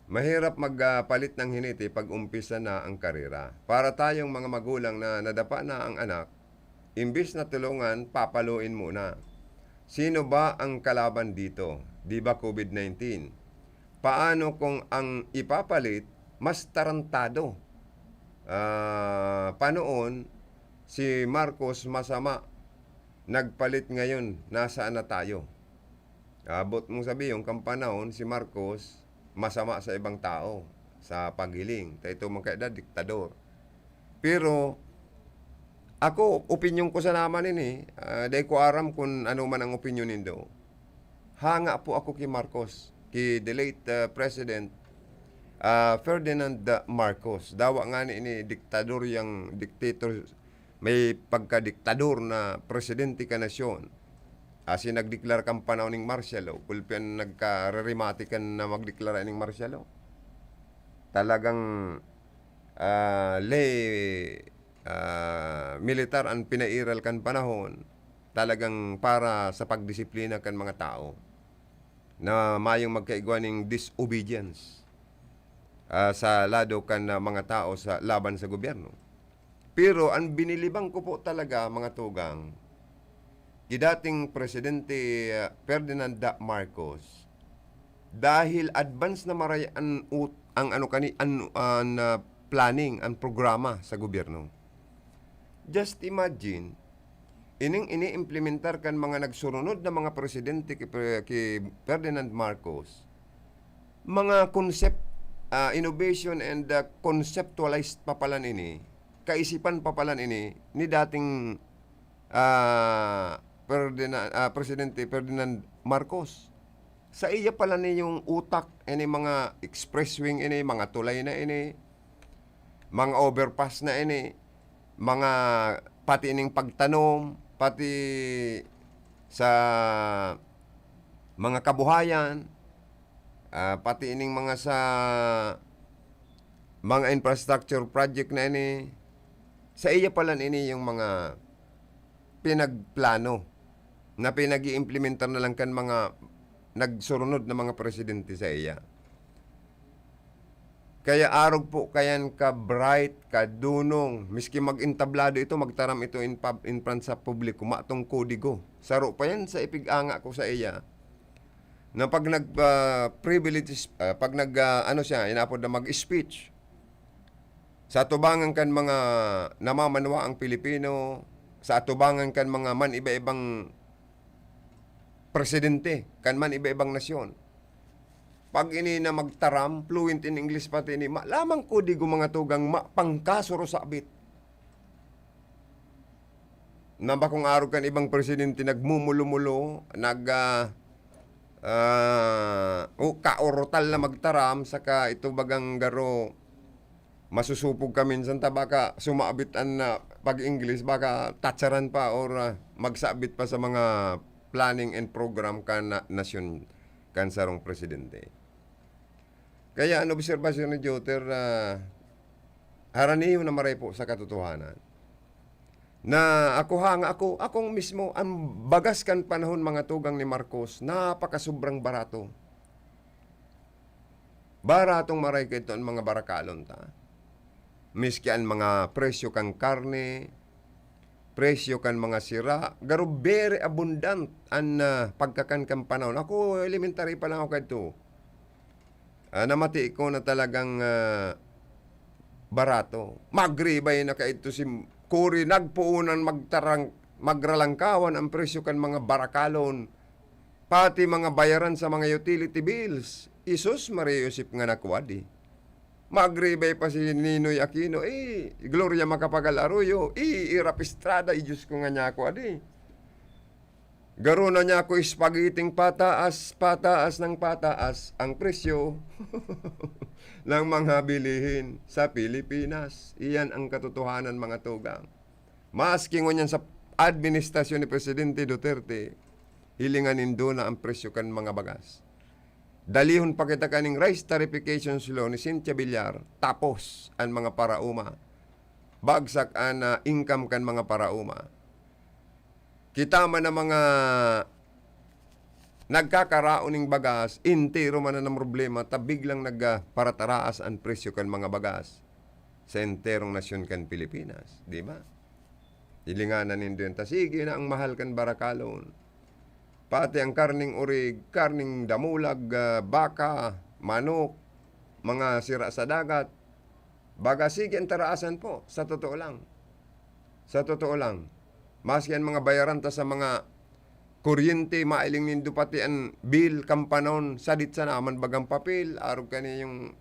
Mahirap mag, ah, palit ng hinete pag umpisa na ang karera. Para tayong mga magulang na nadapa na ang anak, imbis na tulungan, papaluin muna. Sino ba ang kalaban dito? Di ba covid nineteen? Paano kung ang ipapalit mas tarantado? Ah, panoon, si Marcos masama, nagpalit ngayon, nasaan na tayo? Abot mong sabi, yung kan panahon, si Marcos, masama sa ibang tao, sa paghiling. Ta ito man kaya, diktador. Pero, ako, opinyon ko sana man ini. Ah, dai ko aram kung ano man ang opinyon nindo. Hanga po ako ki Marcos, ki the late, ah, President, ah, Ferdinand Marcos. Dawa ngani ini diktador, yang dictator, may pagkadiktador na presidente ka nasyon. Asin nagdeklara kan panahon ning martial law. Kulpian nagkareremate kan na magdeklara ning martial law. Talagang, ah, ley, ah, militar an pinairal kan panahon. Talagang para sa pagdisiplina kan mga tao na mayong magkaigwa ning disobedience, ah, sa lado kan, ah, mga tao sa laban sa gobyerno. Pero an binilibang ko po talaga, mga tugang, ki dating Presidente, ah, Ferdinand Marcos, dahil advance na maray an ut-, ang ano kani, an, an, ah, planning, ang programa sa gobyerno. Just imagine, ining iniimplementar kan mga nagsurunod na mga presidente ki Pre-, ki Ferdinand Marcos, mga concept, ah, innovation and, ah, conceptualized pa palan ini, kaisipan pa palan ini ni dating, ah, Ferdinand, ah, Presidente Ferdinand Marcos. Sa iya pala ni yung utak, ini mga expressway ini, mga tulay na ini, mga overpass na ini, mga, pati ining pagtanom, pati sa mga kabuhayan, ah, pati ining mga sa mga infrastructure project na ini, sa iya pala ini yung mga pinagplano na pinag-iimplementar na lang kan mga nagsurunod na mga presidente sa iya. Kaya arog po kayan ka bright, ka dunong, miski mag-entablado ito, magtaram ito in pub-, in front sa publiko, matong kodigo. Saro pa yan sa ipig-anga ko sa iya. na pag nag, ah, privilege, ah, pag nag, ah, ano siya, inaapod na mag-speech, sa atubangan kan mga namamanwaang Pilipino, sa atubangan kan mga man-iba-ibang presidente, kan man-iba-ibang nasyon. Pag ini na magtaram, fluent in English pati ini, ma-, lamang ko digo mga tugang ma-, pangkasuro sabit. Na bakong arog kan ibang presidente nagmumulo-mulo, nag, ah, ah, o kaurutal na magtaram, saka ito bagang garo, masusupog ka minsan ta baka sumabit an, ah, pag-English, baka tatsaran pa or, ah, magsabit pa sa mga planning and program kan na-, nasyon kan sarong presidente. Kaya an obserbasyon ni Joter, ah, haraniyo na maray po sa katotohanan. Na ako ha, nga ako, akong mismo, ang bagas kan panahon, mga tugang, ni Marcos, napakasobrang barato. Baratong maray kaidto an mga barakalon ta. Miski an mga presyo kan karne, presyo kan mga sira, garo very abundant an, ah, pagkakan kan panahon. Ako, elementary pa lang ako kadto. Ah, namati ko na talagang, ah, barato. Magribay na kaidto si Cory, nagpuunan magtarang-, magralangkawan ang presyo kan mga barakalon, pati mga bayaran sa mga utility bills. Isus, Maria Josep nga nakuwadi. Magribay pa si Ninoy Aquino, eh, Gloria Macapagal Arroyo, eh, Ira Estrada, eh, Diyos ko nga niya ako, adi. Garo na niya ako spaghetti pataas, pataas ng pataas ang presyo ng mga bilihin sa Pilipinas. Iyan ang katotohanan, mga tugang. Maski ngunyan sa administrasyon ni Presidente Duterte, hilingan nindo na ang presyo kan mga bagas. Dalihon pa kita kaning rice tarification law ni Cynthia Villar, tapos an mga paraoma. Bagsak an, ah, income kan mga paraoma. Kita man ang mga nagkakaraon ning bagas, entero man an problema, ta biglang nag, ah, parataraas an presyo kan mga bagas sa enterong nasyon kan Pilipinas, di ba? Hilinganan nindo yan. Ta sige na ang mahal kan barakalon. Pati ang karning orig, karning damulag, ah, baka, manok, mga sira sa dagat. Baga sige ang taraasan po, sa totoo lang. Sa totoo lang. Maski ang mga bayaran ta sa mga kuryente, mailing nindo pati an bill, kampanon, sadit sana man bagang papel, arog kani yung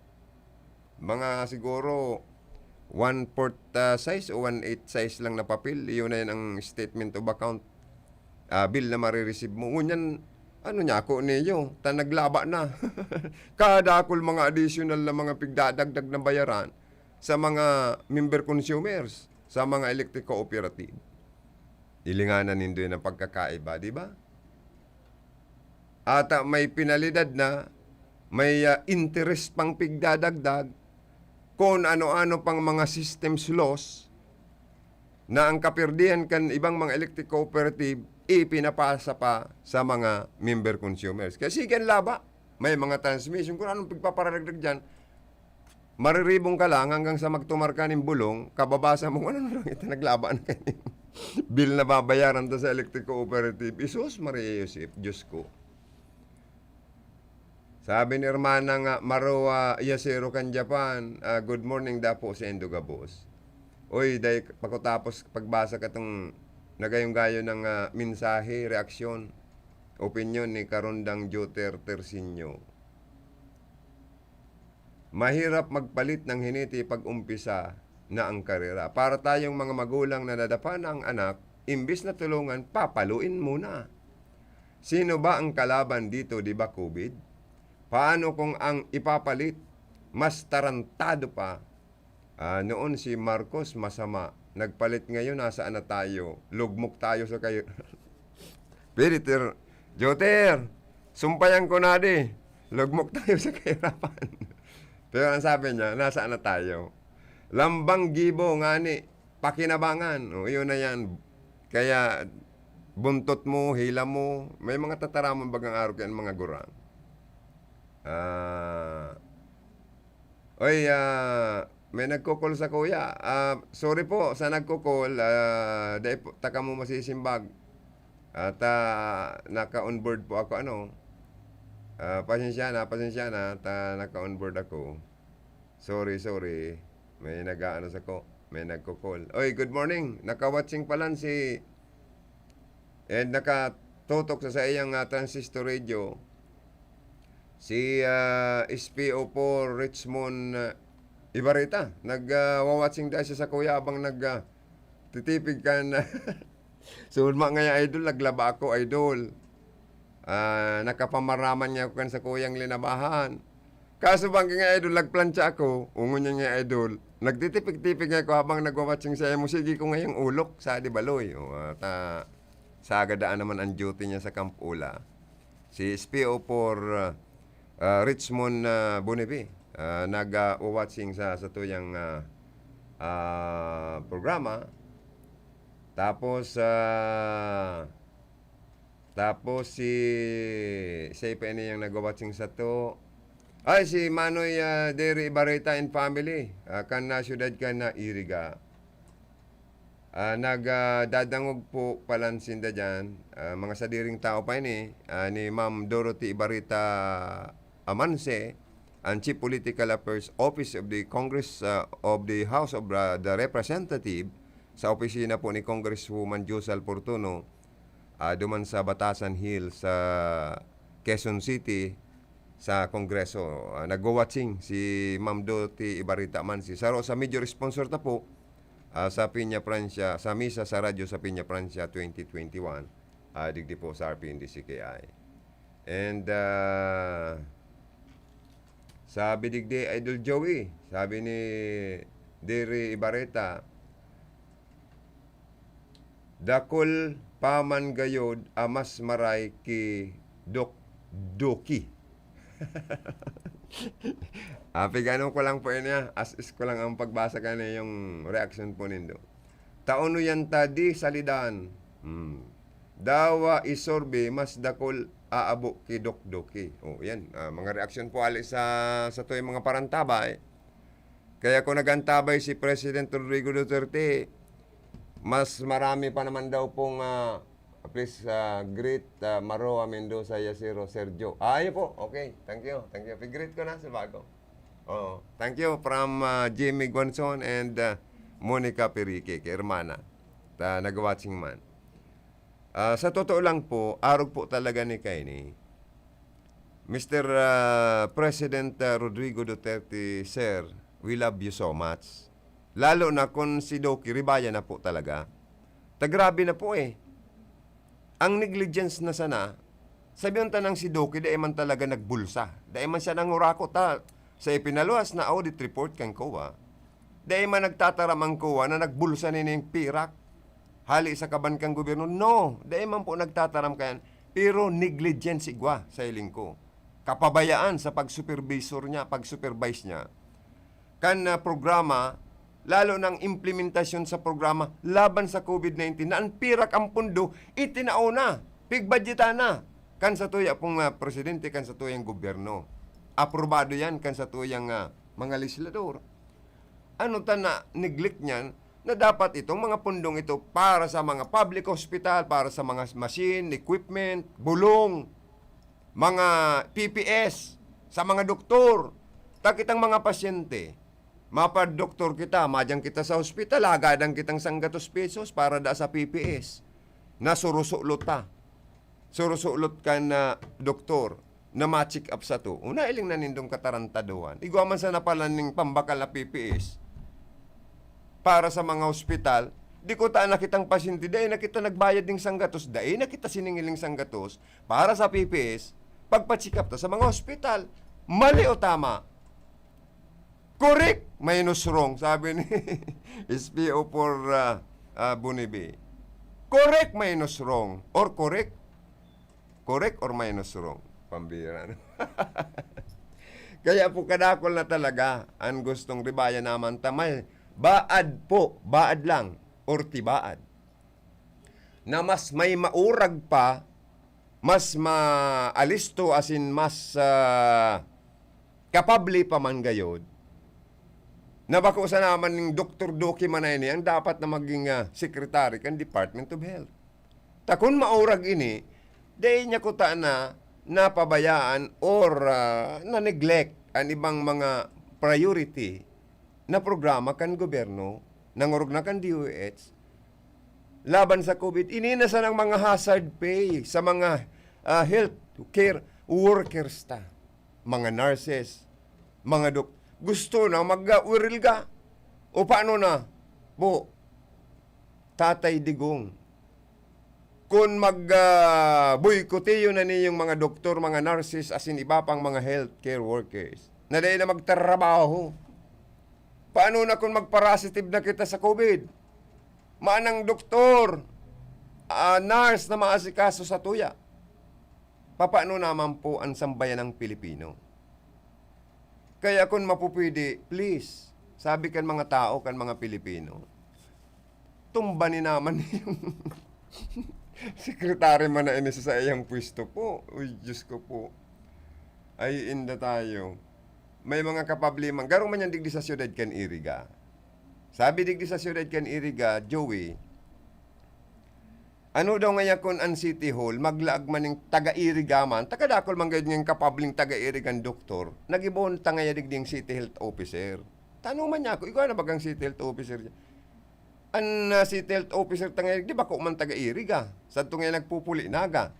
mga siguro one-fourth, ah, size o one-eighth size lang na papel. Iyon na yan ang statement of account, ah, bill na marireceive mo. Ngunyan, ano niya ako niyo? Ta naglaba na. Kadakul mga additional na mga pigdadagdag na bayaran sa mga member consumers, sa mga electric cooperative. Hilinganan nindo yan ang pagkakaiba, di ba? Ata may penalidad na, may, ah, interest pang pigdadagdag, kung ano-ano pang mga systems laws na ang kapirdihan kan ibang mga electric cooperative ipinapasa pa sa mga member consumers. Kasi kan laba, may mga transmission, kung anong pigpaparalagdag dyan, mariribong ka lang hanggang sa magtumar ka nin bulong, kababasa mo, ano na lang ito, naglaba na kayo. Bill na babayaran ta sa electric cooperative. Isus, Maria Josep, Diyos ko. Sabi ni Hermana nga, Maroa Yasero kan Japan, ah, "Good morning dapo sa indo gabos." Oy, day, pagkatapos pagbasa katong nagayong-gayo ng, ah, mensahe, reaksyon, opinyon ni Karondang Joter Tersinyo. Mahirap magpalit ng hinete pag umpisa na ang karera. Para tayong mga magulang na nadapa na ang anak, imbis na tulungan, papaluin muna. Sino ba ang kalaban dito, di ba, COVID? Paano kung ang ipapalit mas tarantado pa? Ah, noon si Marcos masama, nagpalit, ngayon nasaan na tayo? Lugmok tayo sa kayo. Pwede, ter-, Joter, sumpayan ko na di. Lugmok tayo sa kahirapan. Pero ang sabi niya, nasaan na tayo? Lambang gibo ngani, pakinabangan. O, yun na yan. Kaya, buntot mo, hila mo, may mga tataramon bagang araw kaya mga gurang. Ah, oy, ah, may nagko-call sa kuya. Ah, sorry po sa nagko-call. Ah, dai po, taka mo masisimbag. At, ah, naka-onboard po ako, ano. Ah, pasensya na, pasensya na, ta naka-onboard ako. Sorry, sorry. May nag-aano sako, may nagko-call. Oy, good morning. Naka-watching pa lang si, and nakatutok sa saiyang, ah, transistor radio, si, ah, S P O four Richmond, ah, Ibarita. Nag, ah, wa-watching dai siya sakuya habang nag, ah, titipig kan. Sugma ngaya, idol, naglaba ako, idol. Ah, nakapamarama niya ako kan sakuyang linabahan. Kaso banggi nga, idol, nagplantsa ako, ungon niya nga, idol, nagtitipig-tipig ako habang nagwa-watching sa imo, sige ko ngayang ulok, sa di baloy. O, ah, ta, sagad daan naman ang duty niya sa Camp Ula. Si S P O four, ah, ah, Richmond, ah, Bonibi, ah, nag, ah, watching sa, sa tuyang, ah, ah, programa. Tapos, ah, tapos si, siya pa ini yang nagwa-watching sato. Ay, si Manoy, ah, Derry Ibarita and family, ah, kan na siyudad kan na Iriga. Ah, nag, ah, dadangog po palan sinda diyan, ah, mga sadiring tao pa ini, ah, ni Ma'am Dorothy Ibarita Amanse, ang Chief Political Affairs Office of the Congress, ah, of the House of, ah, the Representative, sa opisina po ni Congresswoman Josal Fortuno, ah, duman sa Batasan Hill sa Quezon City, sa Kongreso. Ah, nagwa-watching si Ma'am Dorothy Ibarita Amanse. Saro sa major sponsor ta po, ah, sa Peña Francia, sa misa sa radyo sa Peña Francia twenty twenty-one, ah, digdi po sa R P N D C K I. And, ah, sabi digdi, Idol Joey, sabi ni Derry Ibarita, "Dakul pa man gayod a mas maray ki Doc Doki." Ah, pigano ko lang po ini, ah. As is ko lang ang pagbasa kan yung reaksyon po nindo. "Taon yan ta di salidan. Hmm. Dawa isorbe mas dakul aabo ki Doc Doki." Oh, yan. Ah, mga reaksyon po ali sa, sa to yung mga parantabay. Kaya kung nag-antabay si President Rodrigo Duterte, mas marami pa naman daw pong, ah, please, ah, greet, ah, Maroa Mendoza Yasiro Sergio. Ah, ayun po. Okay. Thank you. Thank you. Pig-greet ko na sa bago. Oo. Thank you from, ah, Jimmy Guanzon and, ah, Monica Perique, kay hermana. Ta, nag-watching man. Ah, sa totoo lang po, arog po talaga ni kaini. Mister, ah, President, ah, Rodrigo Duterte, sir, we love you so much. Lalo na kung si Doki, ribaya na po talaga. Ta grabe na po eh. Ang negligence na sana, sabihan ta nang si Doki, dai man talaga nagbulsa. Dai man siya nangurakot, ha. Sa ipinaluwas na audit report kan COA, dai man nagtataram ang COA na nagbulsa nining pirak hali sa kaban kan gobyerno. No, dai man po nagtataram kayan. Pero negligence igwa sa hiling ko. Kapabayaan sa pagsupervisor niya, pagsupervise niya kan, ah, programa, lalo na ang implementasyon sa programa laban sa COVID nineteen, na ang pirak ang pondo, itinao na, pigbadyetan na kan sa tuya pong, ah, presidente, kan sa tuyang gobyerno. Aprobado yan kan sa tuyang, ah, mga legislador. Ano ta na neglect niyan na dapat itong mga pundong ito para sa mga public hospital, para sa mga machine, equipment, bulong, mga P P S, sa mga doktor, ta kitang mga pasyente, mapadoktor kita, madyan kita sa hospital, hagadan kitang sanggatos pesos para da sa P P S. Nasurusulot ta. Surusulot kan, ah, doktor na ma-check up sato. Una, iling na nindong katarantaduhan. Igwa man sana pala ning pambakal na P P S para sa mga ospital, di ko ta nakitang pasyente, dai na kita nagbayad ning sanggatos, dai na kita siningiling sanggatos para sa P P S, pagpa-check up ta sa mga ospital. Mali o tama? Correct minus wrong, sabi ni S P O four, ah, ah, Bunibi. Correct minus wrong or correct? Correct or minus wrong? Pambira, no? Kaya po kadakol na talaga ang gustong ribaya naman ta may baad po, baad lang, or tibaad, na mas may maurag pa, mas maalisto, asin mas, ah, kapable pa man gayod, na bako sana man ning Doktor Doki man na ini ang dapat na maging, ah, secretary kan Department of Health. Ta kun maurag ini, dai niya kuta na napabayaan or, ah, na-neglect an ibang mga priority na programa kan gobyerno, nangorog na kan D O H, laban sa COVID. Ini na sanang mga hazard pay sa mga, ah, health care workers ta, mga nurses, mga dok-, gusto na mag-, ah, wiril ka. O paano na po, Tatay Digong? Kun mag, ah, boykotiyon na niyong mga doktor, mga nurses, asin iba pang mga healthcare workers na dai na magtrabaho, paano na kun magparasitive na kita sa COVID? Manang doktor, ah, nurse na maasikaso sa tuya. Papaano naman po an sambayanang Pilipino? Kaya kun mapupwede, please, sabi kan mga tao, kan mga Pilipino, tumba ni naman yung secretary man na ini sa saiyang pwesto po. Uy, Diyos ko po. Ay, inda tayo. May mga kapabliman. Garo man yan digdi sa siyudad kan Iriga. Sabi digdi sa siyudad kan Iriga, Joey, ano daw ngaya kun an City Hall, maglaag man ning taga-Iriga man, taga-dakul man gayud ngayang kapabling taga-Iriga an doktor, nagibohon ta ngaya digdi ang City Health Officer. Tanoman niya ako, igwa na bagang City Health Officer diyan? An, ah, City Health Officer ta ngaya digdi, bako man taga-Iriga. Sadto ngaya nagpupuli naga.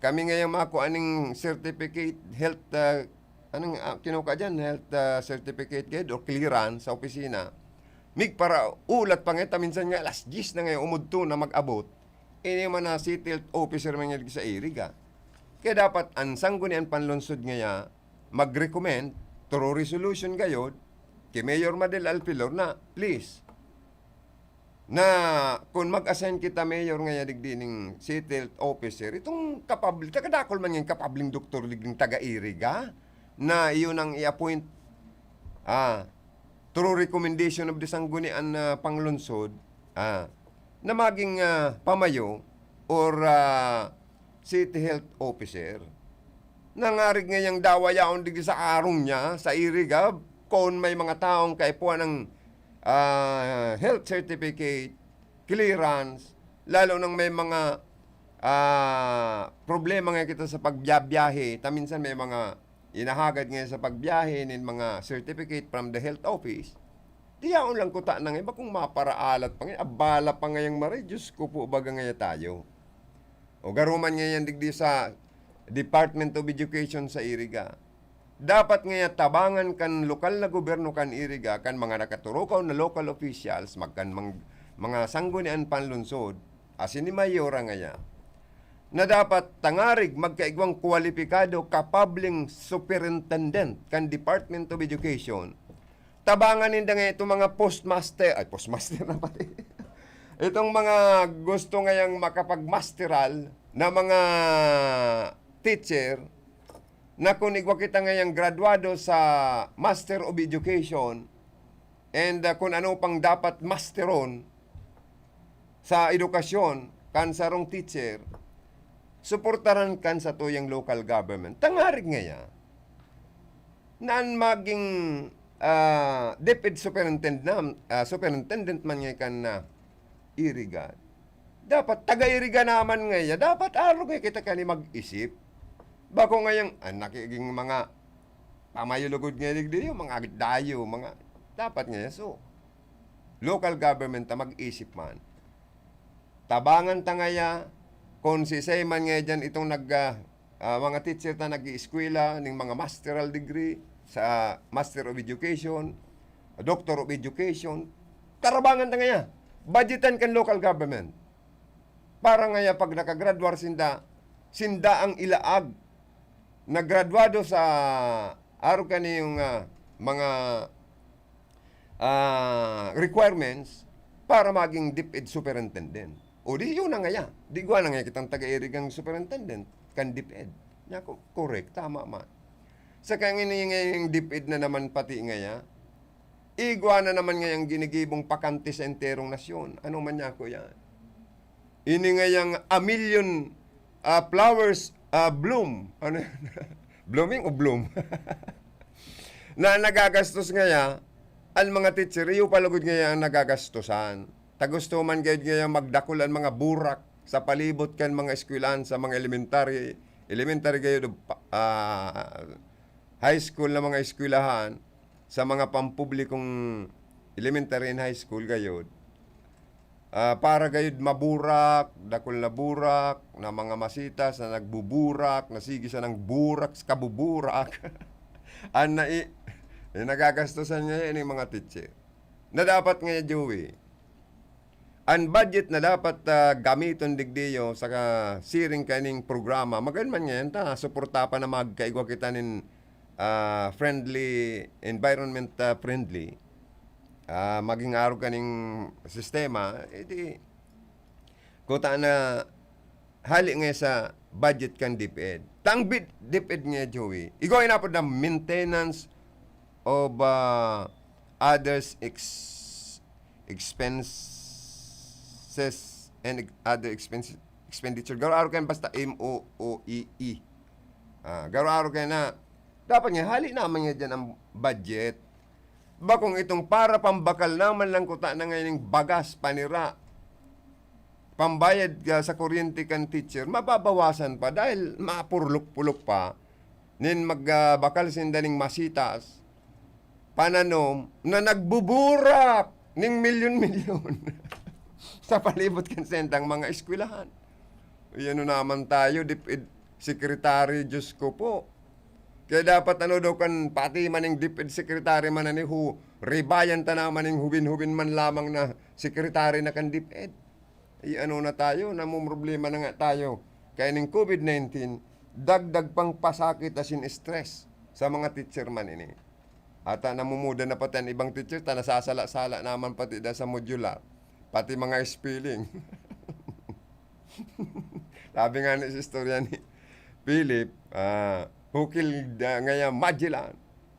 Kami ngayang makua ning certificate, health, ah, anong, ah, kinukuha diyan? Health, ah, certificate gayud o clearance sa opisina. Migparaulat pa ngaya ta minsan nga alas diyes na ngaya umudto na mag-abot. Ini man na City Health Officer man ngaya sa Iriga. Kaya dapat an Sangguniang Panlungsod ngaya mag-recommend through resolution gayud ki Mayor Madel Alpilor na, please, na kun mag-assign kita, Mayor, ngaya digdi ning City Health Officer, itong kapabli-, taga-dakul man ngayang kapabling doktor digding taga-Iriga, na iyon ang i-appoint, ah, through recommendation of the Sangguniang, ah, Panglungsod, ah, na maging, ah, pamayo or, ah, City Health Officer. Nangarig ngayang dawa yaon digdi sa arong niya, sa Iriga, kun may mga taong kaipuhan ng, ah, health certificate, clearance, lalo nang may mga, ah, problema nga kita sa pagbiyabiyahe. Ta minsan may mga inahagad ngayon sa pagbiyahe nin mga certificate from the health office. Di yaon lang kuta na nga, iba kung maparaalat pa ngayon, abala pa ngayang maray, Diyos ko po, baga ngaya tayo. O garuman ngayon digdi sa Department of Education sa Iriga. Dapat ngaya tabangan kan lokal na gobyerno kan Iriga, kan mga nakaturukaw na local officials, magkan mang-, mga sanggunian panlungsod, asin ni Mayora ngaya, na dapat tangarig magkaigwang kwalipikado, kapabling superintendent kan Department of Education. Tabangan ninda nga itong mga postmaster, ay, postmaster na pati. Itong mga gusto ngayang makapagmasteral na mga teacher, na kun igwa kita ngayang graduado sa Master of Education, and, ah, kun ano pang dapat masteron sa edukasyon kan sarong teacher, suportaran kan satuyang local government. Tangarig ngaya, na an maging, ah, DepEd superintendent, ah, superintendent man ngaya kan, ah, Iriga. Dapat taga-Iriga naman ngaya. Dapat arog ngaya kita kani mag-isip. Bako ngayang, ah, nakiging mga pamayo lugod ngaya digdi, yung mga dayo, mga, dapat ngaya. So, local government ta mag-isip man. Tabangan ta ngaya, kung sisay man ngaya diyan itong nag, ah, ah, mga teacher ta nag-ieskwela ning mga masteral degree sa Master of Education, Doctor of Education, tarabangan ta ngaya. Budgetan kan local government. Para ngaya pag nakagraduar sinda, sinda ang ilaag na graduado sa arog kaniyong, ah, mga, ah, requirements para maging DepEd superintendent. O di, yun na ngaya. Di gwa na ngaya kitang taga-Irigang superintendent kan DepEd. Niya ko, correct, tama man. Saka ngini ngayang DepEd na naman pati ngaya, igwa na naman ngayang ginigibong pakante sa enterong nasyon. Ano man niya ko yan? Ini ngayang a million, ah, flowers, ah, bloom. Ano yan? Blooming o bloom? Na nagagastos ngaya, ang mga teacher, iyo pa lugod ngaya ang nagagastosan. Ta gusto man gayud ngaya magdakul an mga burak sa palibot kan mga eskwelahan sa mga elementary, elementary gayod o pa-, ah, high school na mga eskwelahan, sa mga pampublikong elementary and high school gayod, ah, para gayod maburak, dakul na burak, na mga masitas na nagbuburak, na sige sanang burak sa kabuburak. An nai-, eh, nagagastosan niya yan yung mga teacher. Na dapat nga, Joey, an budget na dapat, ah, gamiton digdiyo sa ka-, siring kaining programa, magayon man ngayon ta, suporta pa na magkaigwa kita nin, ah, friendly, environment, ah, friendly, ah, maging arog kaning sistema, edi, kuta na hali nga sa budget kan DepEd. Tang bid-, DepEd nga, Joey, igwa inapod na maintenance of, ah, others ex-, expenses and ex-, other expense, expenditure. Garo-aro kayo basta M O O E E. Ah, garo-aro kayo na. Dapat nga, hali naman nga dyan ang budget. Bakong itong para pambakal naman lang kuta na ngayon yung bagas, panira, pambayad ka sa kuryente kan teacher, mababawasan pa dahil mapurlok-pulok pa nin magbakal sinda ning masitas, pananom na nagbuburak ning milyon-milyon sa palibot kan sendang mga eskwelahan. Uy, ano naman tayo, DepEd secretary, Diyos ko po. Kaya dapat ano daw kan pati man ning DepEd secretary man ani hu-, ribayan ta naman ning hubin-hubin man lamang na secretary na kan DepEd. Ay, ano na tayo, namomroblema na nga tayo. Kaya ning COVID nineteen, dagdag pang pasakit asin stress sa mga teacher man ini. Ata namumuda na pati an ibang teacher, ta nasasala-sala naman pati da sa modular. Pati mga spelling. Sabi nga ni sa istorya ni Philip, ah, "Hukil da ngaya Magellan."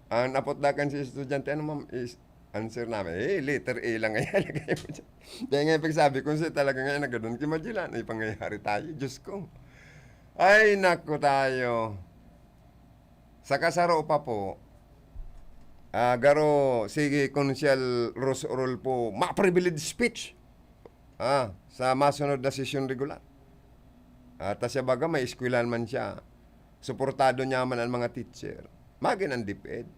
An apot da kan si estudyante, "Ano, ma'am?" Is, answer namin, "Eh, letter A lang ngaya lagay mo diyan." Kaya nga pagsabi ko, "Siya talaga ngaya naggadon ki Magellan." Ay, pangyayari tayo, Diyos ko. Ay, naku tayo. Sa kasaro pa po, ah, garo, sige, Konsehal Ros Orol po, ma-privilege speech. Ah, sa masunod na sesyon regular. At siya baga, may eskwelahan man siya. Suportado niya man ang mga teacher. Magin ang DepEd.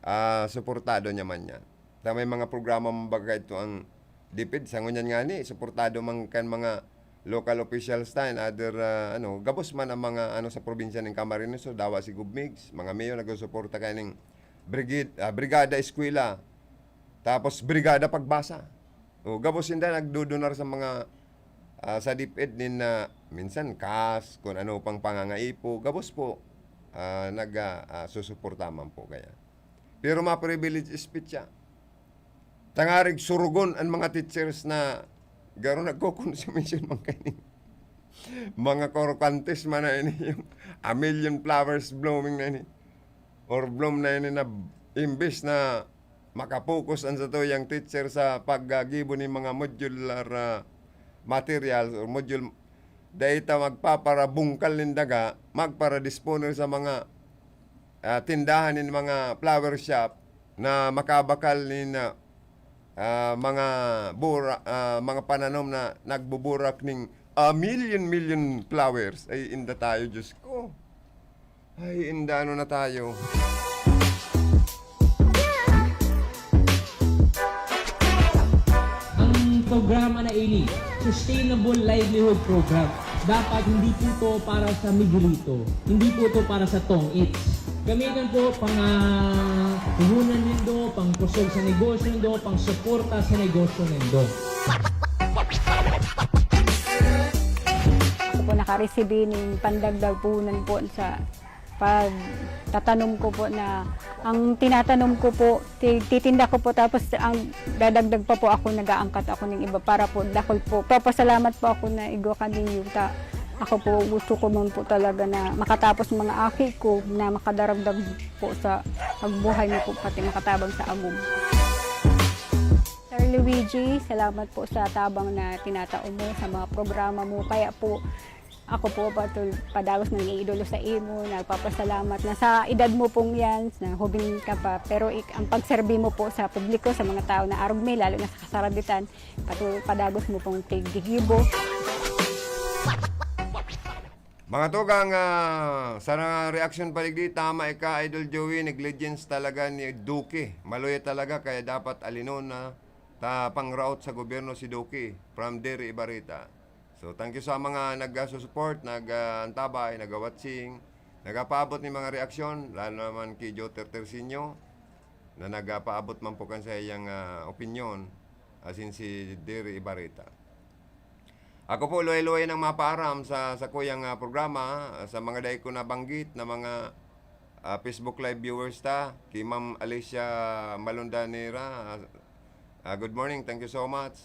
Ah, suportado niya man niya. Ta may mga programa man baga ito ang DepEd. Sa ngunyan nga ni, suportado man kan mga local officials ta and other, ah, ano, gabos man ang mga, ano, sa probinsya ning Camarines Sur, dawa si Gov Migs, mga mayor nagsusuporta kaya ning brigid-, ah, Brigada Eskwela, tapos Brigada Pagbasa. O, gabos sinda nagdudunar sa mga, ah, sa DepEd nin na minsan cash, kung ano pang pangangaipo, gabos po, ah, nag, ah, ah, susuporta man po kaya. Pero ma-privilege speech siya. Tangarig surugon an mga teachers na garo nagkokonsumisyon man kaining mga krokantes man na ini, yung a million flowers blooming na ini, or bloom na ini na imbes na makapokus an satuyang teacher sa paggibo nin mga modular, ah, materials or module, dai ta magpaparabungkal nin daga, magparadisponer sa mga, ah, tindahan nin mga flower shop na makabakal nin, ah, ah, mga bura-, ah, mga pananom na nagbuburak ning a million-million flowers. Ay, inda tayo, Diyos ko. Ay, inda, ano na tayo? Ang programa na ini, Sustainable Livelihood Program. Dapat hindi po ito para sa Miguelito. Hindi po ito para sa tong-its. Gamiton po pang, ah, puhunan nindo, pang kusog sa negosyo nindo, pang suporta sa negosyo nindo. Ako po nakaresibi ning pandagdag puhunan po sa pagtatanom ko po na, ang tinatanom ko po, ti-, titinda ko po, tapos ang dadagdag pa po ako, nag-aangkat ako ng iba para po dakul po. Papasalamat po ako na igwa kaniyo ta. Ako po, gusto ko man po talaga na makatapos mga aki ko na makadaragdag po sa pagbuhay mo po, pati makatabang sa among. Sir Luigi, salamat po sa tabang na tinatao mo sa mga programa mo. Kaya po, ako po, patul-, padagos nang iidolo sa imo, nagpapasalamat na sa edad mo pong yan, na hubin ka pa, pero ik-, ang pagserbi mo po sa publiko, sa mga tao na arog mi, lalo na sa kasarabitan, patul-, padagos mo pong tiggigibo. Mga tugang, ah, sa reaksyon pa digdi, tama ika, Idol Joey, negligence talaga ni Duque. Maluya talaga, kaya dapat alinon na ta pangraot sa gobyerno si Duque. From Diri Ibarita. So, thank you sa mga nag-support, nag-antabay, nag-watching, nagapaabot ni mga reaksyon, lalo naman kay Joter Terciño, na nagapaabot man po kan sa iyang, ah, opinyon, asin si Diri Ibarita. Ako po, luway-luway nang mapaaram sa, sa kuyang, ah, programa, ah, sa mga dai ko nabanggit na mga, ah, Facebook Live viewers ta, kay Ma'am Alicia Malondanera, ah, ah, good morning, thank you so much.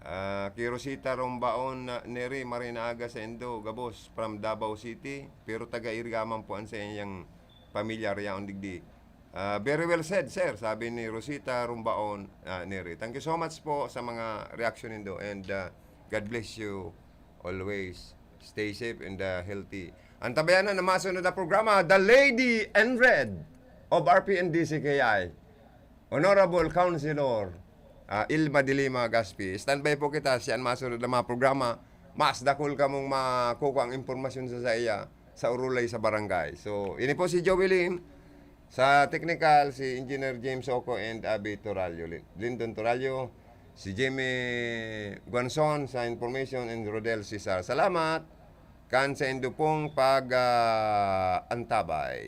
Ah, kay Rosita Rombaon na, Neri, maray na aga sa indo, gabos, from Davao City, pero taga Irigaman po an sa iyang pamilya, riyaon digdi. Ah, very well said, sir, sabi ni Rosita Rombaon, ah, Neri. Thank you so much po sa mga reaction nindo, and, ah, God bless you always. Stay safe and, ah, healthy. Antabayanan na masunod na programa, The Lady in Red of R P N D C K I. Honorable Councilor, ah, Ilma de Lima Gaspi. Standby po kita, siya an masunod na mga programa. Mas dakul kamong makukuha ang impormasyon sa, sa iya, sa Urulay sa Barangay. So, ini po si Joey Lim. Sa technical, si Engineer James Oco and Abby Torallo. Lin-, Lindon Torallo, si Jimmy Guanzon sa information and Rodel Cesar. Salamat kan sa indo pong pag, ah, antabay.